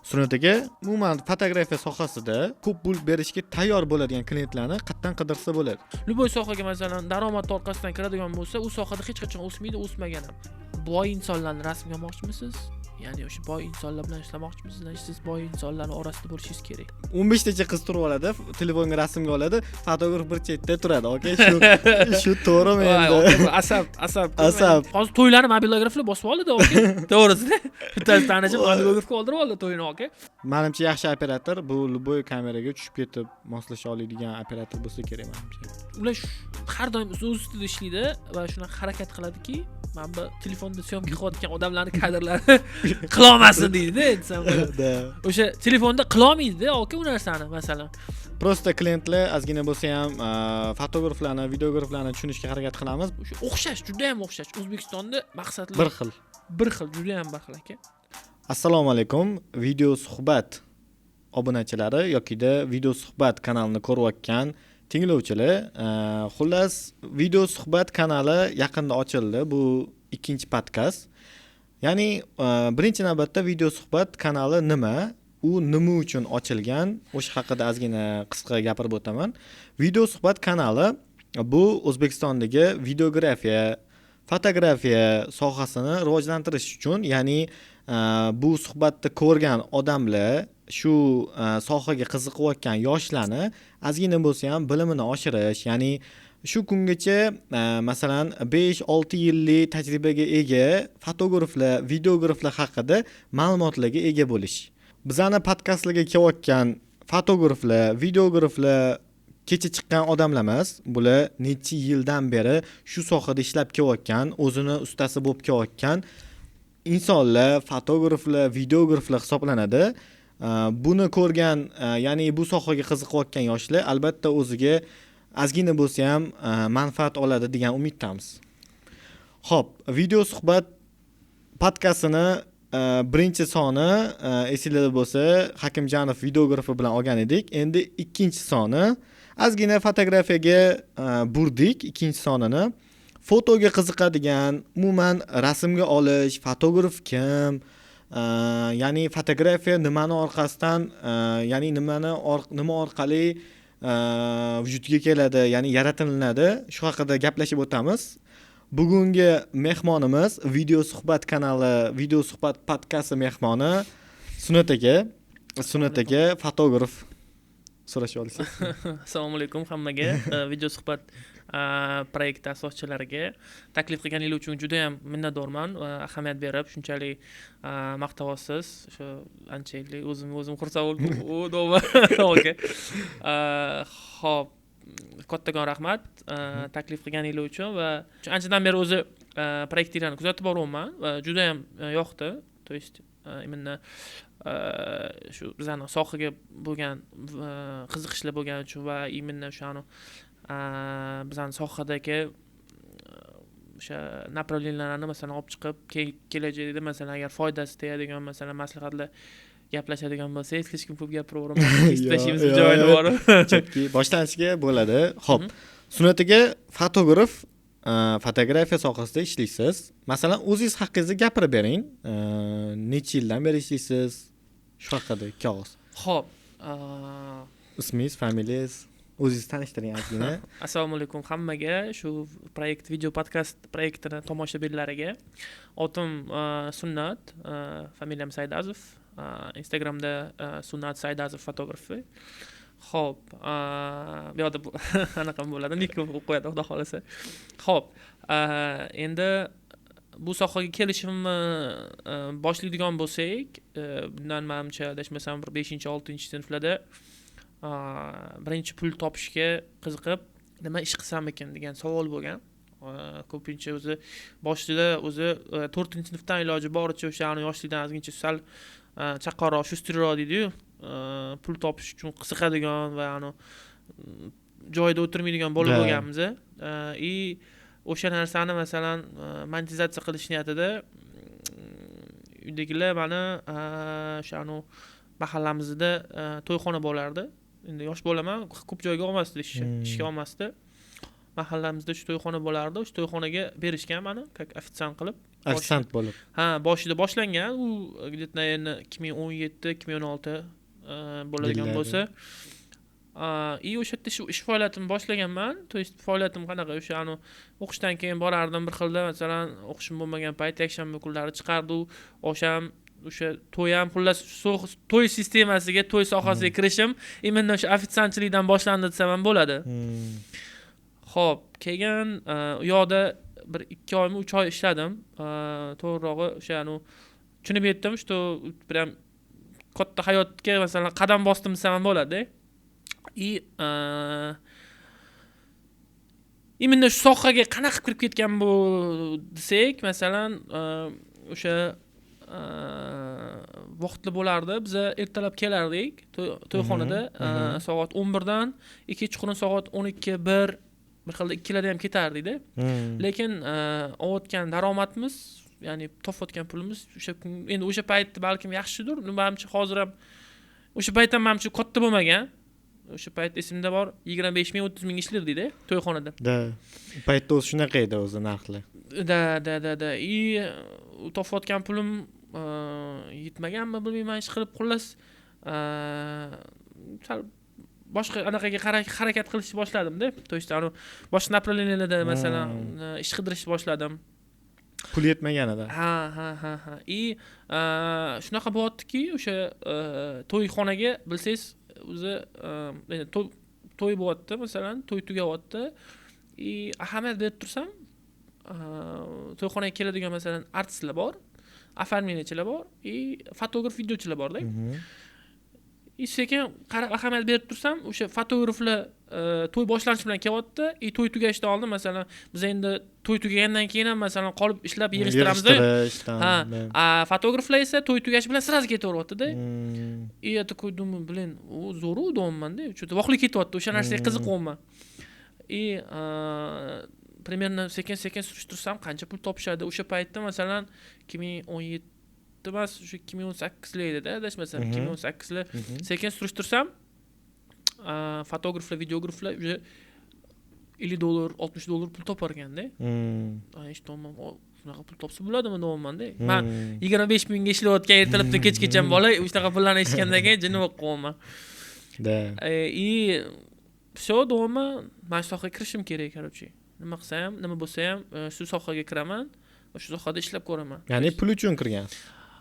Sunnat aka, umuman fotografiya sohasida ko'p pul berishga tayyor bo'ladigan klientlarni qayerdan qidirsa bo'ladi? Любой sohaga, masalan, daromad orqasidan kiradigan bo'lsa, u sohada hech qachon o'smaydi, o'smagan ham. Boy insonlarni rasmga olmoqchimisiz? Ya'ni o'sha boy insonlar bilan ishlamoqchimisiz? Значит, siz boy insonlarni orasida bo'lishingiz kerak. 15 tacha qiz turib oladi, telefonga rasmga oladi, fotograf bir chetda turadi. Aka, shu to'g'rimi endi? Asab, asab. Asab. Hozir to'ylarni mobilograflar bosib oldi, aka, to'g'risida. Bittasi tanishim mobilografga oldirib oldi to'yini, aka. Manimcha, yaxshi operator bu любой kameraga tushib ketib moslasha oladigan operator bo'lsa kerak, manimcha. Ular har doim o'z ustida ishlaydi va shunaqa harakat qiladiki, mana bu telefonda съёмка qilayotgan odamlarni kadrlari qilolmasin deydida, desam bo'ladi. O'sha telefonda qilolmaydida, aka, u narsani, masalan. Просто klientlar ozgina bo'lsa ham fotograflarni, videograflarni tushunishga harakat qilamiz. O'sha o'xshash, judayam o'xshash. O'zbekistonda maqsadli Bir xil. Bir xil, judayam bir xil, aka. Assalomu alaykum, Video suhbat obunachilari yokida Video suhbat kanalini ko'rayotgan tinglovchilar. Xullas, Video suhbat kanali yaqinda ochildi, bu ikkinchi podkast. Ya'ni birinchi navbatda Video suhbat kanali nima, u nima uchun ochilgan, o'sha haqida ozgina qisqa gapirib o'taman. Video suhbat kanali bu O'zbekistondagi videografiya, fotografiya sohasini rivojlantirish uchun, ya'ni bu suhbatni ko'rgan odamlar shu sohaga qiziqayotgan yoshlarni ozgina bo'lsa ham bilimini oshirish, ya'ni shu kungacha masalan, 5-6 yillik tajribaga ega fotograflar, videograflar haqida ma'lumotlarga ega bo'lish. Bizani podkastlarga kelayotgan fotograflar, videograflar kecha chiqqan odamlar emas, bular necha yildan beri shu sohada ishlab kelayotgan, o'zini ustasi bo'lib kelayotgan insonlar, fotograflar, videograflar hisoblanadi. Buni ko'rgan, ya'ni bu sohaga qiziqayotgan yoshlar albatta o'ziga ozgina bo'lsa ham manfaat oladi degan umiddamiz. Ho'p, Video suhbat podkastini birinchi soni, esinglarda bo'lsa, Hakimjanov videografi bilan olgan edik. Endi ikkinchi soni, ozgina fotografiyaga burdik ikkinchi sonini. Fotoga qiziqadigan, umuman rasmga olish, fotograf kim, ya'ni fotografiya nimani orqasidan, ya'ni nimani nima orqali vujudga keladi, ya'ni yaratilinadi, shu haqida gaplashib o'tamiz. Bugungi mehmonimiz Video suhbat kanali, Video suhbat podkasti mehmoni Sunnat aka. Sunnat aka fotograf, so'rashib olsangiz. Assalomu alaykum hammaga. Video suhbat proyekti asoschilariga taklif qilganingiz uchun judayam minnatdorman va ahamiyat berib shunchalik maqtayapsiz. Shu ancha yillik o'zim o'zim xursand bo'ldim. Aka, ho'p, kattakon rahmat taklif qilganingiz uchun. Va anchadan beri o'zi proyektinglarni kuzatib boryapman va judayam yoqdi. То есть именно shu bizani sohaga bo'lgan qiziqishlar bo'lgani uchun va именно o'shani bizani sohadagi o'sha направления larni, masalan, olib chiqib, kelajakda, masalan, agar foydasi tegadigan, masalan, maslahatlar gaplashadigan bo'lsak, слишком ko'p gapiraveraman, kesib tashlaymiz joyini borib. Chunki boshlanishiga bo'ladi. Ho'p, Sunnat aka, fotograf, fotografiya sohasida ishlaysiz. Masalan, o'zingiz haqingizda gapirib bering. Necha yildan beri ishlaysiz, shu haqida ikki og'iz. Ho'p. Ismingiz, familiyangiz, o'zingizni tanishtiring ozgina. Assalomu alaykum hammaga, shu proyekt, video podkast proyektini tomoshabinlariga. Otim Sunnat, familiyam Saidazov. Instagramda Sunnat Saidazov fotografi. Ho'p, bu yoqda anaqa bo'ladi, ник qo'yib qo'yadi, xudo xohlasa. Ho'p, endi bu sohaga kelishimni boshlaydigan bo'lsak, bundan, manimcha, adashmasam, bir 5-6-sinflarda birinchi pul topishga qiziqib, nima ish qilsam ekan degan savol bo'lgan. Ko'pincha o'zi boshida o'zi 4-sinfdan iloji boricha o'shani yoshlikdan ozgincha sal chaqqonroq, шустрый roq deydiyu, pul topish uchun qiziqadigan va joyida o'tirmaydigan bola bo'lganmiz. И o'sha narsani, masalan, monetizatsiya qilish niyatida uydagilar mani o'sha mahallamizda to'yxona bo'lardi. Endi yosh bolaman, ko'p joyga olmasdi ishga, ishga olmasdi. Mahallamizda shu to'yxona bo'lardi, o'sha to'yxonaga berishgan mani как ofitsiant qilib. Ofitsiant bo'lib. Ha, boshida boshlangan. U где-то, наверное, 2017, 2016 bo'ladigan bo'lsa. И o'sha yerda shu ish faoliyatimni boshlaganman. То есть faoliyatim qanaqa? O'sha anu o'qishdan keyin borardim bir xilda, masalan, o'qishim bo'lmagan payt yakshanba kunlari chiqardi, osham, o'sha to'y ham, xullas, to'y sistemasiga, to'y sohasiga kirishim именно o'sha ofitsiantchilikdan boshlandi desam ham bo'ladi. Xo'p, keyin u yoqda bir 2 oymi, 3 oy ishladim. To'g'rirog'i, o'sha anu tushunib yetdim, что прям katta hayotga, masalan, qadam bosdim desam ham bo'ladi. И именно shu sohaga qanaqa kirib ketgan bu desak, masalan, o'sha vaqtli bo'lardi. Biza ertalab kelardik to'yxonada soat 11dan и kechqurun soat 12, 1, bir xilda 2larda ham ketardikda. Lekin olayotgan daromadimiz, ya'ni topayotgan pulimiz o'sha kun, endi o'sha paytda balkim yaxshidir, manimcha, hozir ham, o'sha payt ham manimcha katta bo'lmagan. O'sha payt esimda bor, 25 ming, 30 ming ishlardikda to'yxonada. Да, u paytda o'zi shunaqa edi o'zi narxlar. Да, и topayotgan pulim yetmaganmi, bilmayman, ish qilib, xullas, sal boshqa anaqaga harakat qilishni boshladimda. То есть anavi boshqa направления larda, masalan, ish qidirishni boshladim. Pul yetmaganida. Ha, и shunaqa bo'lyaptiki, o'sha to'yxonaga, bilsangiz, o'zi to'y bo'lyapti, masalan, to'y tugayapti и ahamiyat berib tursam, to'yxonaga keladigan, masalan, artistlar bor, оформление chilar bor и fotograf, videochilar borda. И sekin qarab, ahamiyat berib tursam, o'sha fotograflar to'y boshlanishi bilan kelyapti и to'y tugashidan oldin, masalan, biz endi to'y tugagandan keyin ham, masalan, qolib ishlab yig'ishtiramiz. Ha, а fotograflar esa to'y tugashi bilan сразу ketaveryaptida. И я такой думаю: блин, u zo'ru deyapmanda, что то vaqtli ketyapti, o'sha narsaga qiziqyapman. И примерно sekin sekin surishtirsam, qancha pul topishadi o'sha paytda, masalan, 2017 emas, o'sha 2018lar edida, adashmasam, 2018lar. Sekin surishtirsam, fotograflar, videograflar уже 50 dollar, 60 dollar pul topar ekanda. Eshityapman, shunaqa pul topsa bo'ladimi, deyapmanda. Man 25 mingga ishlayotgan ertalabdan kechgacha bola shunaqa pullarni eshitgandan keyin jinni bo'lib qolyapman. Да. И все, deyapman, mana shu sohaga kirishim kerak, короче, nima qilsa ham, nima bo'lsa ham, shu sohaga kiraman, shu sohada ishlab ko'raman. Ya'ni pul uchun kirgansiz.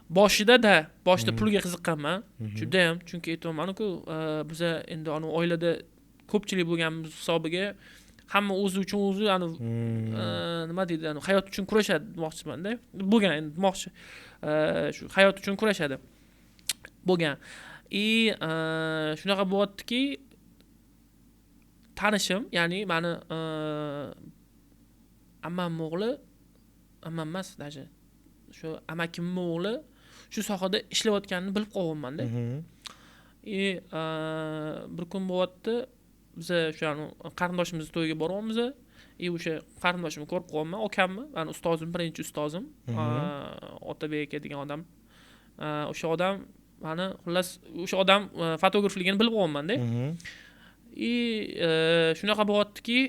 Boshida, да, boshida pulga qiziqqanman judayam, chunki aytyapmanu, biza endi anavi oilada ko'pchilik bo'lganimiz hisobiga hamma o'zi uchun o'zi anavi nima deydi, anavi hayot uchun kurashadi demoqchimanda bo'lgan, endi demoqchi, shu hayot uchun kurashadi bo'lgan. И shunaqa bo'lyaptiki, tanishim, ya'ni mani ammamni o'g'li, ammam emas, даже shu amakimni o'g'li shu sohada ishlayotganini bilib qolyapmanda. И bir kun bo'lyapti, biza o'sha qarindoshimizni to'yiga boryapmiz и o'sha qarindoshimni ko'rib qolyapman, akamni, mani ustozim, birinchi ustozim, Otabek aka degan odam. O'sha odam mani, xullas, o'sha odam fotografligini bilib qolyapmanda. И shunaqa bo'lyaptiki,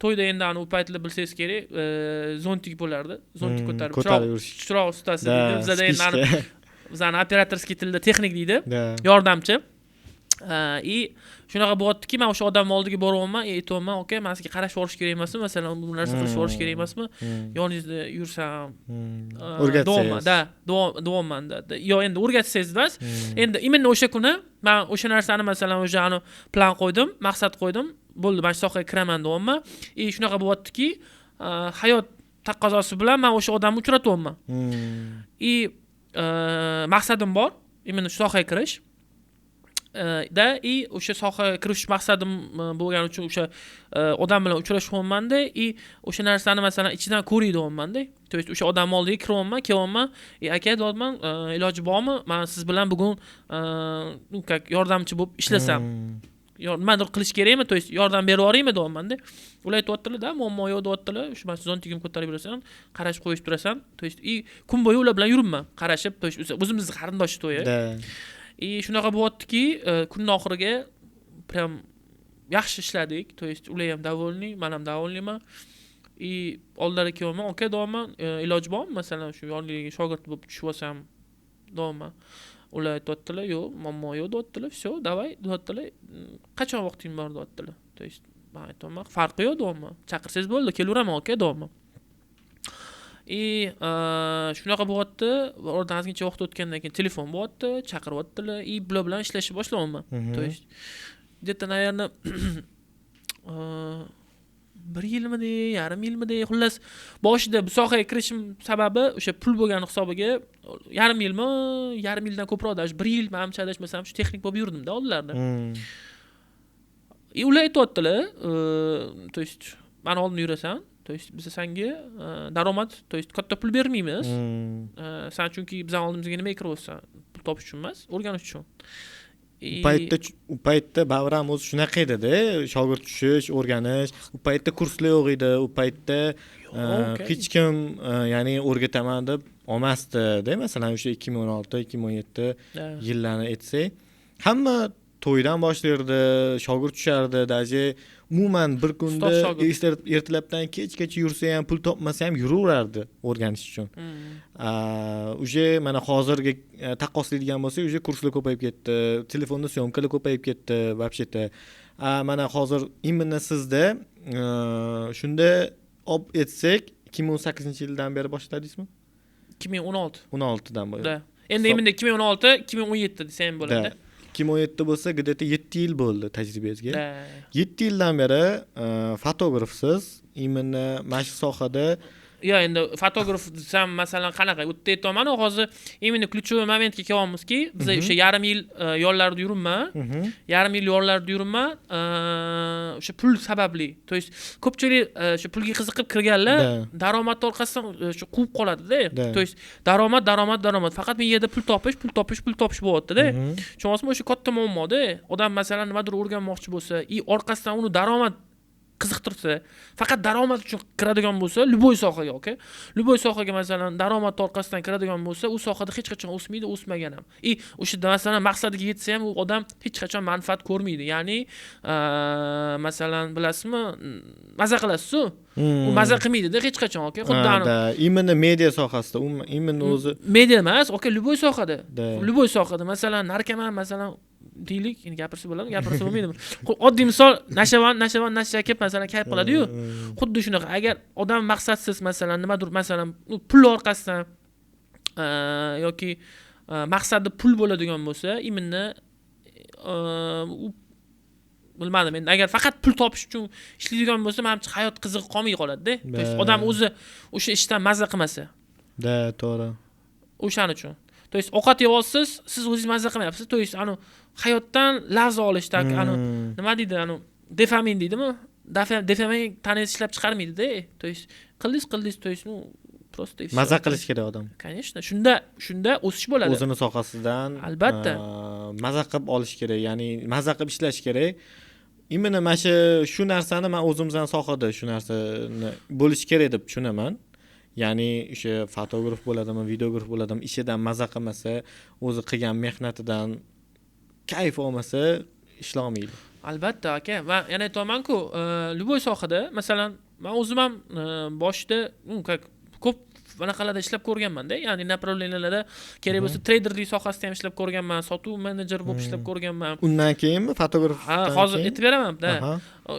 to'yda endi ana u paytlar, bilsangiz kerak, зонтик bo'lardi, зонтик ko'tarib, ko'tarib yurish. Chiroq ustasi deydi bizada endi, спичка. Bizani операторский tilda texnik deydi, yordamchi. И shunaqa bo'lyaptiki, man o'sha odamni oldiga boryapman и aytyapman: "Aka, man sizga qarashib yuborish kerak emasmi, masalan, bu narsa qilishib yuborish kerak emasmi, yoningizda yursam?" O'rgatsangiz. Да, deyapman yo endi o'rgatsangiz emas, endi именно o'sha kuni man o'sha narsani, masalan, o'sha ani plan qo'ydim, maqsad qo'ydim, bo'ldi, mana shu sohaga kiraman deyapman. И shunaqa bo'lyaptiki, hayot taqozosi bilan man o'sha odamni uchratyapman. И maqsadim bor, именно shu sohaga kirish да. И o'sha sohaga kirish maqsadim bo'lgani uchun o'sha odam bilan uchrashyapmanda и o'sha narsani, masalan, ichidan ko'ray deyapmanda. То есть o'sha odamni oldiga kiryapman, kelyapman и "Aka", deyapman, "iloji bormi, man siz bilan bugun, ну, как yordamchi bo'lib ishlasam, nimadir qilish kerakmi, то есть yordam berib yuboraymi?" deyapmanda. Ular aytyaptilar: "Да, muammo yo'q", deyaptilar. "Shu mana shu зонтик imni ko'tarib yurasan, qarashib qo'yishib turasan". То есть и kun bo'yi ular bilan yuribman qarashib, то есть o'zimizni qarindosh to'yi. И shunaqa bo'lyaptiki, kunni oxiriga прям yaxshi ishladik, то есть ular ham довольный, man ham довольный man. И oldilari kelyapman, aka, deyapman, iloji bormi, masalan, shu yoningizga shogird bo'lib tushib olsam, deyapman. Ular aytyaptilar: "Yo'q, muammo yo'q", deyaptilar. "Все, давай", deyaptilar. "Qachon vaqting bor?" deyaptilar. То есть man aytyapman: "Farqi yo'q", deyapman, "chaqirsangiz bo'ldi, kelaveraman, aka", deyapman. И shunaqa bo'lyapti. Oradan ozgincha vaqt o'tgandan keyin telefon bo'lyapti, chaqiryaptilar и bular bilan ishlashni boshlayapman. То есть где то наверное, bir yilmidi, yarim yilmidi, xullas, boshida bu sohaga kirishim sababi o'sha pul bo'lgani hisobiga yarim yilmi, yarim yildan ko'proq, даже bir yil manimcha, adashmasam, shu texnik bo'lib yurdimda oldinlarda. И ular aytyaptilar, то есть mani oldimda yurasan, то есть biz sanga daromad, то есть katta pul bermaymiz. San chunki bizani oldimizga nimaga kiryapsan? Pul topish uchun emas, o'rganish uchun. U paytda baribir ham o'zi shunaqa edida, shogird tushish, o'rganish. U paytda kurslar yo'q edi, u paytda hech kim ya'ni o'rgataman deb olmasdida. Masalan, o'sha 2016, 2017 yillarni aytsak, hamma to'ydan boshlardi, shogird tushardi. Даже umuman bir kunda ertalabdan kechgacha yursa ham, pul topmasa ham yuraverardi o'rganish uchun. Уже mana hozirgi taqqoslaydigan bo'lsak, уже kurslar ko'payib ketdi, telefonda съёмка lar ko'payib ketdi вообще то. Mana hozir именно sizda shunda olib aytsak, 2018-yildan beri boshladingizmi? 2016. 16dan. Да, endi именно 2016, 2017 desa ham bo'ladi. 2017 bo'lsa, где то 7 yil bo'ldi tajribangizga. 7 yildan beri fotografsiz, именно mana shu sohada. Yo, endi fotograf desam, masalan, qanaqa, u yerda aytyapmanu, hozir именно ключевой момент ga kelyapmizki, biz o'sha yarim yil yo'llarda yuribman. Yarim yil yo'llarda yuribman o'sha pul sababli. То есть ko'pchilik o'sha pulga qiziqib kirganlar daromad orqasidan shu quvib qoladida. То есть daromad, daromad, daromad, faqat miyada pul topish, pul topish, pul topish bo'lyaptida. Tushunyapsizmi? O'sha katta muammoda. Odam, masalan, nimadir o'rganmoqchi bo'lsa и orqasidan uni daromad qiziqtirsa, faqat daromad uchun kiradigan bo'lsa любой sohaga, aka, любой sohaga, masalan, daromad orqasidan kiradigan bo'lsa, u sohada hech qachon o'smaydi, o'smagan ham. И o'sha, masalan, maqsadiga yetsa ham, u odam hech qachon manfaat ko'rmaydi. Ya'ni masalan, bilasizmi, maza qilasizu, u maza qilmaydida hech qachon, aka, xuddi Да, именно media sohasida, именно o'zi. Media emas, aka, любой sohada. Любой sohada, masalan, narkoman, masalan, deylik, endi gapirsa bo'ladimi, gapirsa bo'lmaydimi, oddiy misol, nashavand, nashavand nasha chekib, masalan, kayf qiladiyu, xuddi shunaqa. Agar odam maqsadsiz, masalan, nimadir, masalan, pul orqasidan yoki maqsadi pul bo'ladigan bo'lsa, именно u, bilmadim endi, agar faqat pul topish uchun ishlaydigan bo'lsa, manimcha, hayot qizig'i qolmay qoladida. То есть odam o'zi o'sha ishdan maza qilmasa. Да, to'g'ri. O'shaning uchun, то есть ovqat yeyapsiz, siz o'zingiz maza qilmayapsiz. То есть anu hayotdan lazza olish, так, anu nima deydi, anu dofamin deydimi, dofamin tanangiz ishlab chiqarmaydida. То есть qildingiz, qildingiz, то есть, ну, просто. Maza qilish kerak odam. Конечно, shunda o'sish bo'ladi. O'zini sohasidan Albatta. maza qilib olish kerak, ya'ni maza qilib ishlash kerak. Именно mana shu narsani man o'zimizni sohada shu narsani bo'lishi kerak deb tushunaman. Ya'ni o'sha fotograf bo'ladimi, videograf bo'ladimi, ishidan maza qilmasa, o'zi qilgan mehnatidan kayf olmasa, ishlolmaydi. Albatta, aka, man yana aytyapmanku, любой sohada, masalan, man o'zim ham boshida, как, ko'p anaqalarda ishlab ko'rganmanda, ya'ni направления larda, kerak bo'lsa, treyderlik sohasida ham ishlab ko'rganman, sotuv menejeri bo'lib ishlab ko'rganman. Undan keyinmi, fotograf? Ha, hozir aytib beraman da.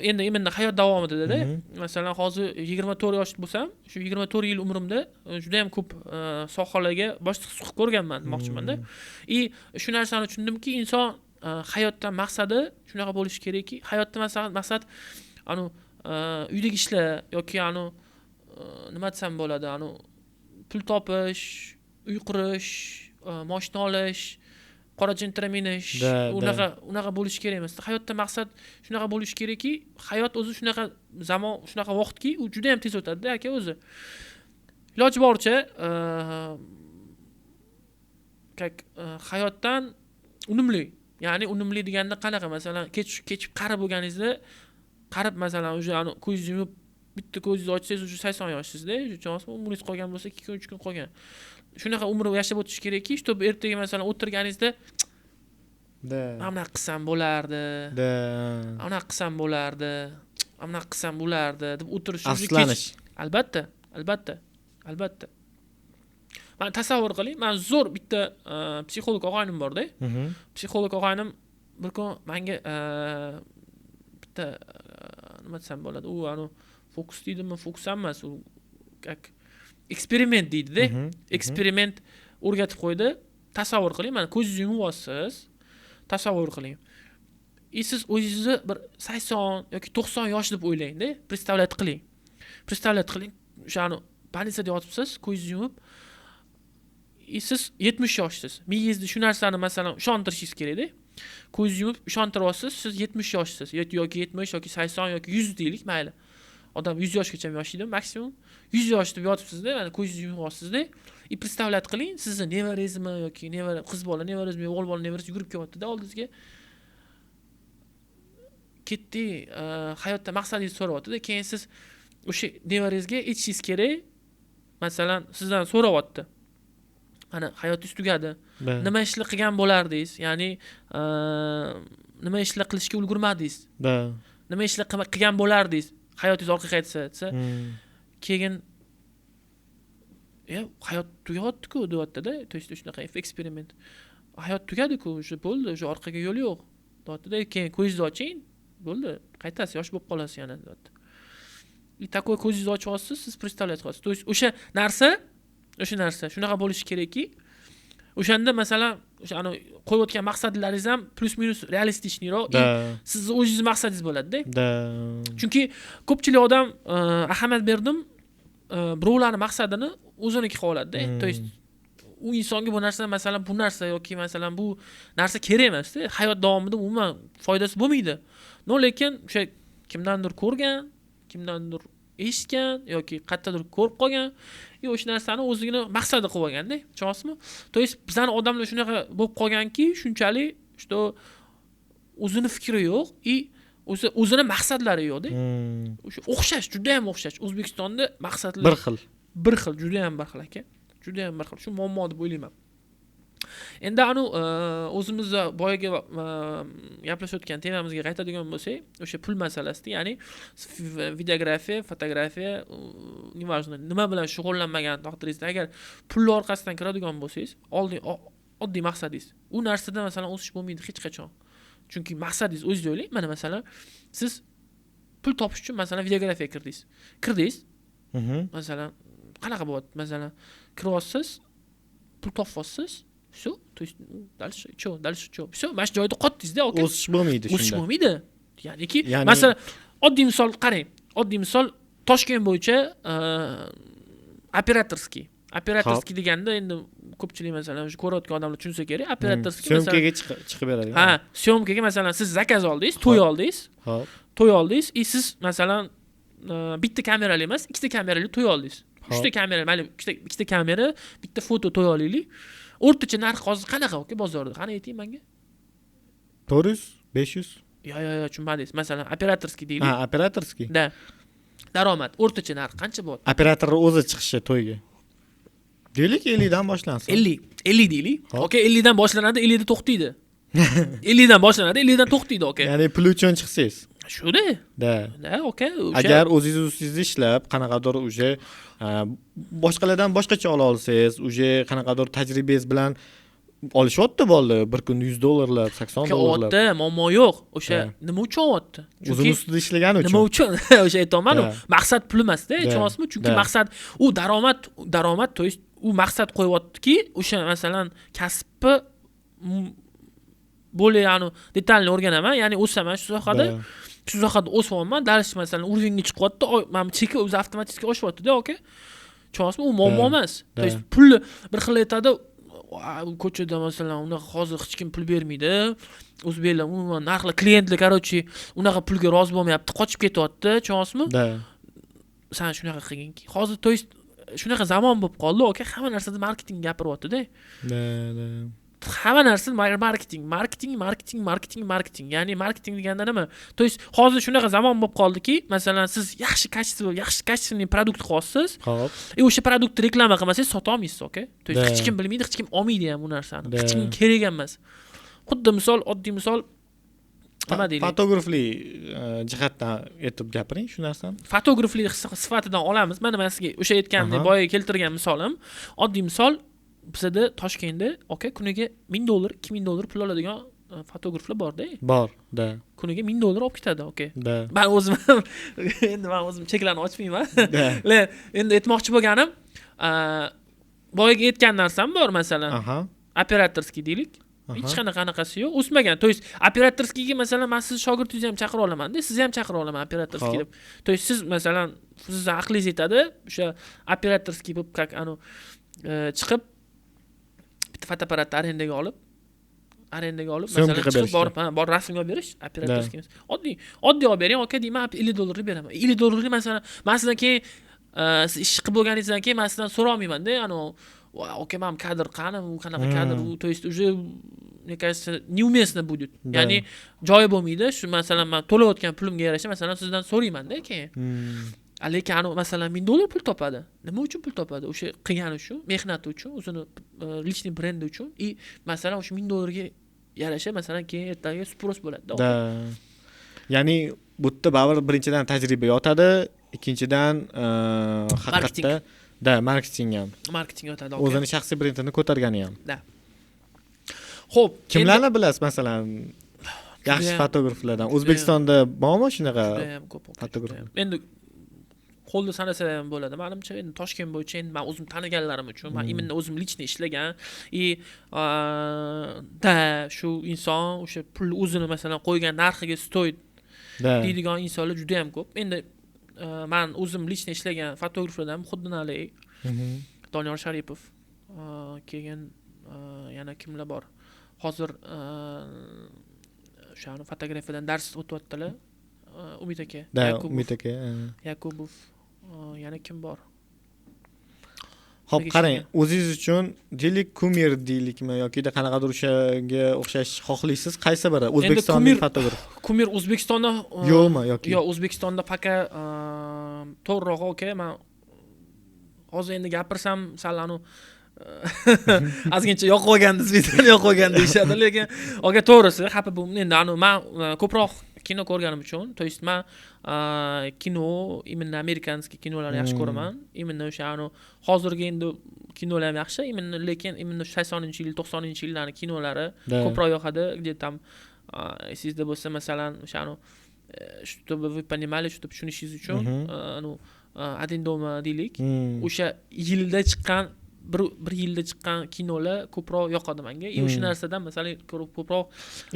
Endi именно hayot davomidada, masalan, hozir 24 yosh bo'lsam, shu 24 yil umrimda judayam ko'p sohalarga bosh suqib ko'rganman demoqchimanda. И shu narsani tushundimki, inson hayotdan maqsadi shunaqa bo'lishi kerakki, hayotda maqsad anu uydagi ishlar yoki anu nima desam bo'ladi, anu pul topish, uy qurish, moshina olish, qora Gentra minish, unaqa bo'lishi kerak emas. Hayotda maqsad shunaqa bo'lishi kerakki, hayot o'zi shunaqa zamon, shunaqa vaqtki, u juda yam tez o'tadida, aka, o'zi. Iloji boricha, как, hayotdan unumli, ya'ni unumli deganda qanaqa, masalan, kech qari bo'lganingizda, qarib, masalan, уже anu ko'zingizni yumib, bitta ko'zingizni ochsangiz, уже 80 yoshsizda, tushunyapsizmi? Umringiz qolgan bo'lsa, 2 kun, 3 kun qolgan. Shunaqa umr yashab o'tish kerakki, чтобы ertaga, masalan, o'tirganingizda, mana bunaqa qilsam bo'lardi, mana bunaqa qilsam bo'lardi, mana bunaqa qilsam bo'lardi, deb o'tirish. Afsuslanish. Albatta, albatta, albatta. Mana, tasavvur qiling, man zo'r bitta psixolog og'aynim borda. Psixolog og'aynim bir kun manga bitta nima desam bo'ladi, u anavi fokus deydimi, fokus ham emas, u как eksperiment deydida. Eksperiment o'rgatib qo'ydi. Tasavvur qiling, mana, ko'zingizni yumib olasiz, tasavvur qiling и siz o'zingizni bir 80 yoki 90 yosh deb o'ylangda, представлять qiling, представлять qiling. O'shani больницада yotibsiz, ko'zingizni yumib, и siz 70 yoshsiz. Miyangizda shu narsani, masalan, ishontirishingiz kerakda. Ko'zingizni yumib ishontiryapsiz, siz 70 yoshsiz yoki 70 yoki 80 yoki 100 deylik, mayli, odam 100 yoshgacha ham yashaydi maksimum. 100 yosh deb yotibsizda, mana, ko'zingizni yumib olsizda и представлять qiling, sizni nevarangizmi yoki nevara, qiz bola nevarangizmi, o'g'il bola nevarangiz yugurib kelyaptida oldingizga. Ketdik, hayotda maqsadingizni so'rayaptida. Keyin siz o'sha nevarangizga aytishingiz kerak, masalan, sizdan so'rayapti: mana, hayotingiz tugadi, nima ishlar qilgan bo'lardingiz, ya'ni nima ishlar qilishga ulgurmadingiz, nima ishlar qilgan bo'lardingiz hayotingiz orqaga qaytsa, desa, keyin e hayot tugayaptiku, deyaptida. То есть shunaqa eksperiment, hayot tugadiku, уже bo'ldi, уже orqaga yo'l yo'q, deyaptida. Keyin ko'zingizni oching, bo'ldi, qaytasiz, yosh bo'lib qolasiz yana, deyapti. И такой ko'zingizni ochib olsiz, siz представлять qilasiz, то есть o'sha narsa shunaqa bo'lishi kerakki, o'shanda, masalan, o'sha anavi qo'yayotgan maqsadlaringiz ham плюс минус реалистичный roq и sizni o'zingizni maqsadingiz bo'ladida. Chunki ko'pchilik odam, ahamiyat berdim, birovlarni maqsadini o'ziniki qilib oladida. То есть u insonga bu narsa, masalan, bu narsa yoki, masalan, bu narsa kerak emasda, hayot davomida umuman foydasi bo'lmaydi, но lekin o'sha kimdandir ko'rgan, kimdandir eshitgan yoki qayerdadir ko'rib qolgan и o'sha narsani o'zini maqsadi qilib olganda, tushunyapsizmi? То есть bizani odamlar shunaqa bo'lib qolganki shunchalik, что o'zini fikri yo'q и o'zi o'zini maqsadlari yo'qda. O'sha o'xshash, judayam o'xshash. O'zbekistonda maqsadlar Bir xil. Bir xil, judayam bir xil, aka, judayam bir xil. Shu muammo deb o'ylayman. Endi anavi o'zimizni boyagi gaplashayotgan temamizga qaytadigan bo'lsak, o'sha pul masalasida, ya'ni videografiya, fotografiya, неважно, nima bilan shug'ullanmagan taqdiringizda, agar pulni orqasidan kiradigan bo'lsangiz, oldin oddiy maqsadingiz, u narsada, masalan, o'sish bo'lmaydi hech qachon. Chunki maqsadingiz, o'zingiz o'ylang, mana, masalan, siz pul topish uchun, masalan, videografiyaga kirdingiz. Masalan, qanaqa bo'lyapti? Masalan, kiryapsiz, pul topyapsiz, все, то есть дальше что, дальше что? Все, mana shu joyda qotdingizda, aka. O'sish bo'lmaydi O'sish shunda. bo'lmaydi, ya'niki masalan, oddiy misol, qarang, oddiy misol, Toshkent bo'yicha операторский. Операторский deganda endi ko'pchilik, masalan, o'sha ko'rayotgan odamlar tushunsa kerak, операторский, masalan, Съёмка ga chiqib beradi. Ha, съёмка ga, masalan, siz заказ oldingiz, to'y oldingiz, to'y oldingiz и siz, masalan, bitta kamerali emas, ikkita kamerali to'y oldingiz, uchta kamera, mayli, ikkita kamera, bitta foto to'y olaylik. O'rtacha narx hozir qanaqa, aka, bozorda, qani, ayting manga? 400, 500. Yo, tushunmadingiz. Masalan, операторский deylik. Ha, операторский. Да, daromad o'rtacha narx qancha bo'lyapti? Operatorni o'zi chiqishi to'yga, deylik, 50 dan boshlansin. 50, 50 deylik. Hop. Aka, 50 dan boshlanadi, 50 da to'xtaydi. 50 dan boshlanadi, 50 dan to'xtaydi, aka. Ya'ni pul uchun chiqsangiz. Shuda. Да. Да, aka, o'sha. Agar o'zingiz ustingizda ishlab, qanaqadir уже boshqalardan boshqacha ola olsangiz, уже qanaqadir tajribangiz bilan olishyapti bolalar bir kunda 100 dollarlab, 80 Aka, dollarlab. Olyapti, muammo yo'q. O'sha nima uchun olyapti? O'zini Chunki ustida ishlagani uchun. Nima uchun? O'sha aytyapmanu, maqsad pul emasda, tushunyapsizmi? Chunki maqsad u daromad, daromad, то есть u maqsad qo'yyaptiki, o'sha, masalan, kasbni более anu детально o'rganaman, ya'ni o'saman shu sohada, shu sohada o'syapman, дальше, masalan, уровень ga chiqyapti, mana bu cheki o'zi avtomatik oshyaptida, aka, tushunyapsizmi? U muammo emas. То есть pulni bir xil aytadi: "Ko'chada, masalan, unaqa hozir hech kim pul bermaydi, o'zbeklar umuman narxlar, klientlar, короче, unaqa pulga rozi bo'lmayapti, qochib ketyapti", tushunyapsizmi? Да. San shunaqa qilginki hozir, то есть shunaqa zamon bo'lib qoldi, aka, hamma narsada marketing gapiryaptida. Да, да. Hamma narsa marketing, marketing, marketing, marketing, marketing. Ya'ni marketing deganda nima? То есть hozir shunaqa zamon bo'lib qoldiki, masalan, siz yaxshi качество, yaxshi качественный продукт qilyapsiz и o'sha продукт ni reklama qilmasangiz, sotolmaysiz, aka. То есть hech kim bilmaydi, hech kim olmaydi ham u narsani, hech kimga kerak ham emas. Xuddi misol, oddiy misol, Nima deylik? Fotograflik jihatdan aytib gapiring shu narsani. Fotograflik sifatidan olamiz. Mana man sizga o'sha aytganimdek, boya keltirgan misolim, oddiy misol: bizada Toshkentda, aka, kuniga 1000 dollar, 2000 dollar pul oladigan fotograflar borda. Bor, да. Kuniga 1000 dollar olib ketadi, aka. Man o'zim ham, endi man o'zim cheklarni ochmayman. Lekin endi aytmoqchi bo'lganim, boyagi aytgan narsam bor, masalan, операторский deylik, hech qanaqa anaqasi yo'q, o'smagan. То есть операторский ga, masalan, man sizni shogirdingizni ham chaqira olamanda, sizni ham chaqira olaman операторский deb. То есть siz, masalan, sizni aqlingiz yetadi o'sha операторский bo'lib, как anavi chiqib, bitta fotoapparatni arendaga olib, Съёмка masalan, qilib chiqib berishga. borib, ha, borib rasmga olib berish операторский emas. Oddiy oddiy olib bering, aka, deyman, 50 dollarlik beraman, 50 dollarlik. Masalan, man sizdan keyin, siz ish qilib bo'lganingizdan keyin man sizdan so'rolmaymanda, anavi: "Voy, aka, mana kadr qani, u qanaqa kadr u?" То есть уже, мне кажется, неуместно будет. Ya'ni joyi bo'lmaydi shu. Masalan, man to'layotgan pulimga yarasha, masalan, sizdan so'raymanda keyin. Lekin anavi, masalan, 1000 dollar pul topadi. Nima uchun pul topadi? O'sha qilgani uchun, mehnati uchun, o'zini личный brendi uchun. И masalan, o'sha 1000 dollarga yarasha, masalan, keyin ertaga спрос bo'ladida. Да, ya'ni bu yerda baribir birinchidan tajriba yotadi, ikkinchidan haqiqatda, да, marketing ham. Marketing yotadi. O'zini shaxsiy brendini ko'targani ham. Ho'p. Kimlarni bilasiz, masalan, yaxshi fotograflardan? O'zbekistonda bormi shunaqa Judayam ko'p, aka, fotograf? judayam. Endi qo'lda sanasa ham bo'ladi manimcha. Endi Toshkent bo'yicha, endi man o'zim taniganlarim uchun, man именно o'zim лично ishlagan и да, shu inson o'sha pul o'zini, masalan, qo'ygan narxiga стоит deydigan insonlar juda yam ko'p. Endi man o'zim лично ishlagan fotograflardan Muhiddin Ali, Doniyor Sharipov, keyin yana kimlar bor hozir, o'shani fotografiyadan dars o'tyaptilar, Umid aka. Да. Yakubov. Umid aka. Yakubov, yana kim bor? Ho'p. Nega Qarang, shunga? o'zingiz uchun, deylik, кумир deylikmi yokida qanaqadir o'shanga o'xshash xohlaysiz, qaysi biri o'zbekistonlik fotograf? Кумир O'zbekistonda Yo'qmi yoki? Yo'q, O'zbekistonda пока, to'g'rirog'i, aka, man hozir endi gapirsam, sal anavi ozgincha yoqib olgan, специально yoqib olgan deyishadi. Lekin, aka, to'g'risi, xafa bo'lmang. Endi anavi man ko'proq kino ko'rganim uchun, то есть man kino, именно американский kinolarni yaxshi ko'raman. Именно o'sha anavi hozirgi endi kinolar ham yaxshi именно, lekin именно 80-yil, 90-yillarni kinolari ko'proq yoqadi. Где там, esingizda bo'lsa, masalan, o'sha anavi, чтобы вы понимали, чтобы tushunishingiz uchun, anavi "Один дома" deylik, o'sha yilda chiqqan, bir yilda chiqqan kinolar ko'proq yoqadi manga и o'sha narsadan, masalan, ko'proq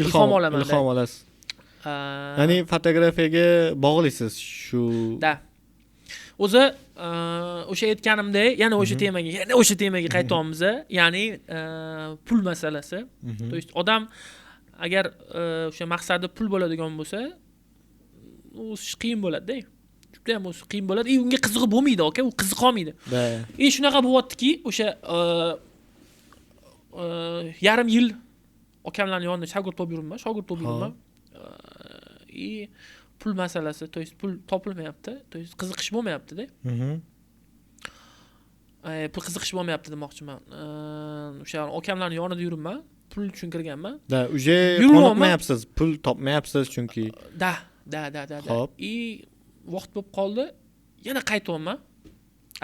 ilhom olaman. Ilhom olasiz. Ya'ni fotografiyaga bog'lisiz shu. Да, o'zi o'sha aytganimdek, yana o'sha temaga qaytyapmiz, ya'ni pul masalasi. То есть odam agar o'sha maqsadi pul bo'ladigan bo'lsa, o'sish qiyin bo'ladida, judayam o'sish qiyin bo'ladi и unga qizig'i bo'lmaydi, aka, u qiziqolmaydi. И shunaqa bo'lyaptiki, o'sha yarim yil akamlarni yonida shogird bo'lib yuribman, shogird bo'lib yuribman и pul masalasi, то есть pul topilmayapti, то есть qiziqish bo'lmayaptida. Pul qiziqish bo'lmayapti demoqchiman. O'sha akamlarni yonida yuribman, pul uchun kirganman. Да, уже Yuribman. qoniqmayapsiz, pul topmayapsiz chunki. Да. Xo'p. И vaqt bo'lib qoldi, yana qaytyapman,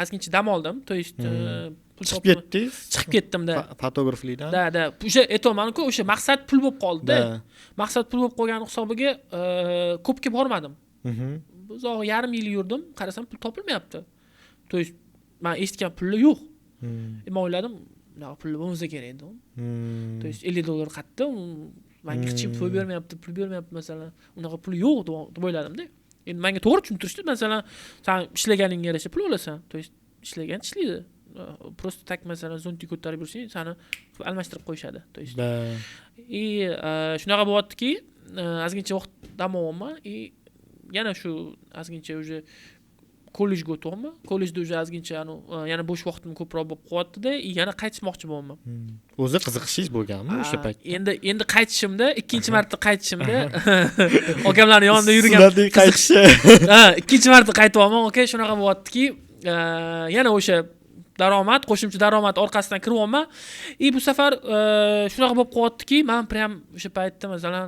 ozgincha dam oldim, то есть pul Chiqib ketdingiz. Chiqib ketdimda. Fotograflikdan. Да, o'sha aytyapmanku, o'sha maqsad pul bo'lib qoldida. Maqsad pul bo'lib qolgani hisobiga ko'pga bormadim. Uzog'i yarim yil yurdim, qarasam, pul topilmayapti, то есть man eshitgan pullar yo'q. Man o'yladim, bunaqa pullar bo'lmasa kerak dedim. То есть 50 dollar qayerda, manga hech kim pul bermayapti, pul bermayapti, masalan, unaqa pul yo'q deb o'yladimda. Endi manga to'g'ri tushuntirishdi, masalan, san ishlaganingga yarasha pul olasan, то есть ishlagan ishlaydi, просто так, masalan, зонтик ko'tarib yursang, sani almashtirib qo'yishadi, то есть. И shunaqa bo'lyaptiki, ozgincha vaqt dam olyapman и yana shu ozgincha уже kollejga o'tyapman. Kollejda уже ozgincha yana bo'sh vaqtim ko'proq bo'lib qolyaptida и yana qaytishmoqchi bo'lyapman. O'zi qiziqishingiz bo'lganmi o'sha paytda? Endi qaytishimda, ikkinchi marta qaytishimda, akamlarni yonida yurgan Sunnatning qaytishi. Ha, ikkinchi marta qaytyapman, aka, shunaqa bo'lyaptiki, yana o'sha daromad, qo'shimcha daromad orqasidan kiryapman и bu safar shunaqa bo'lib qolyaptiki, man прям o'sha paytda, masalan,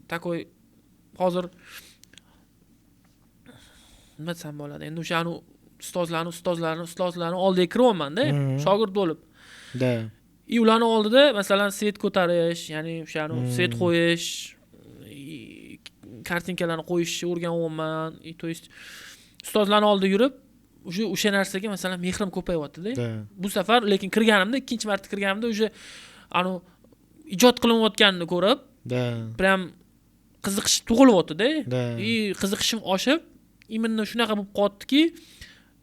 Такой hozir nima desam bo'ladi, endi o'sha anavi ustozlarni ustozlarini ustozlarini oldiga kiryapmanda, shogird bo'lib. И ularni oldida, masalan, свет ko'tarish, ya'ni o'shani свет qo'yish, и картинка larni qo'yishni o'rganyapman. И то есть ustozlarni oldida yurib, уже o'sha narsaga, masalan, mehrim ko'payyaptida. Bu safar lekin kirganimda, ikkinchi marta kirganimda, уже anavi ijod qilinayotganini ko'rib, прям qiziqish tug'ilyaptida. И qiziqishim oshib, именно shunaqa bo'lib qolyaptiki,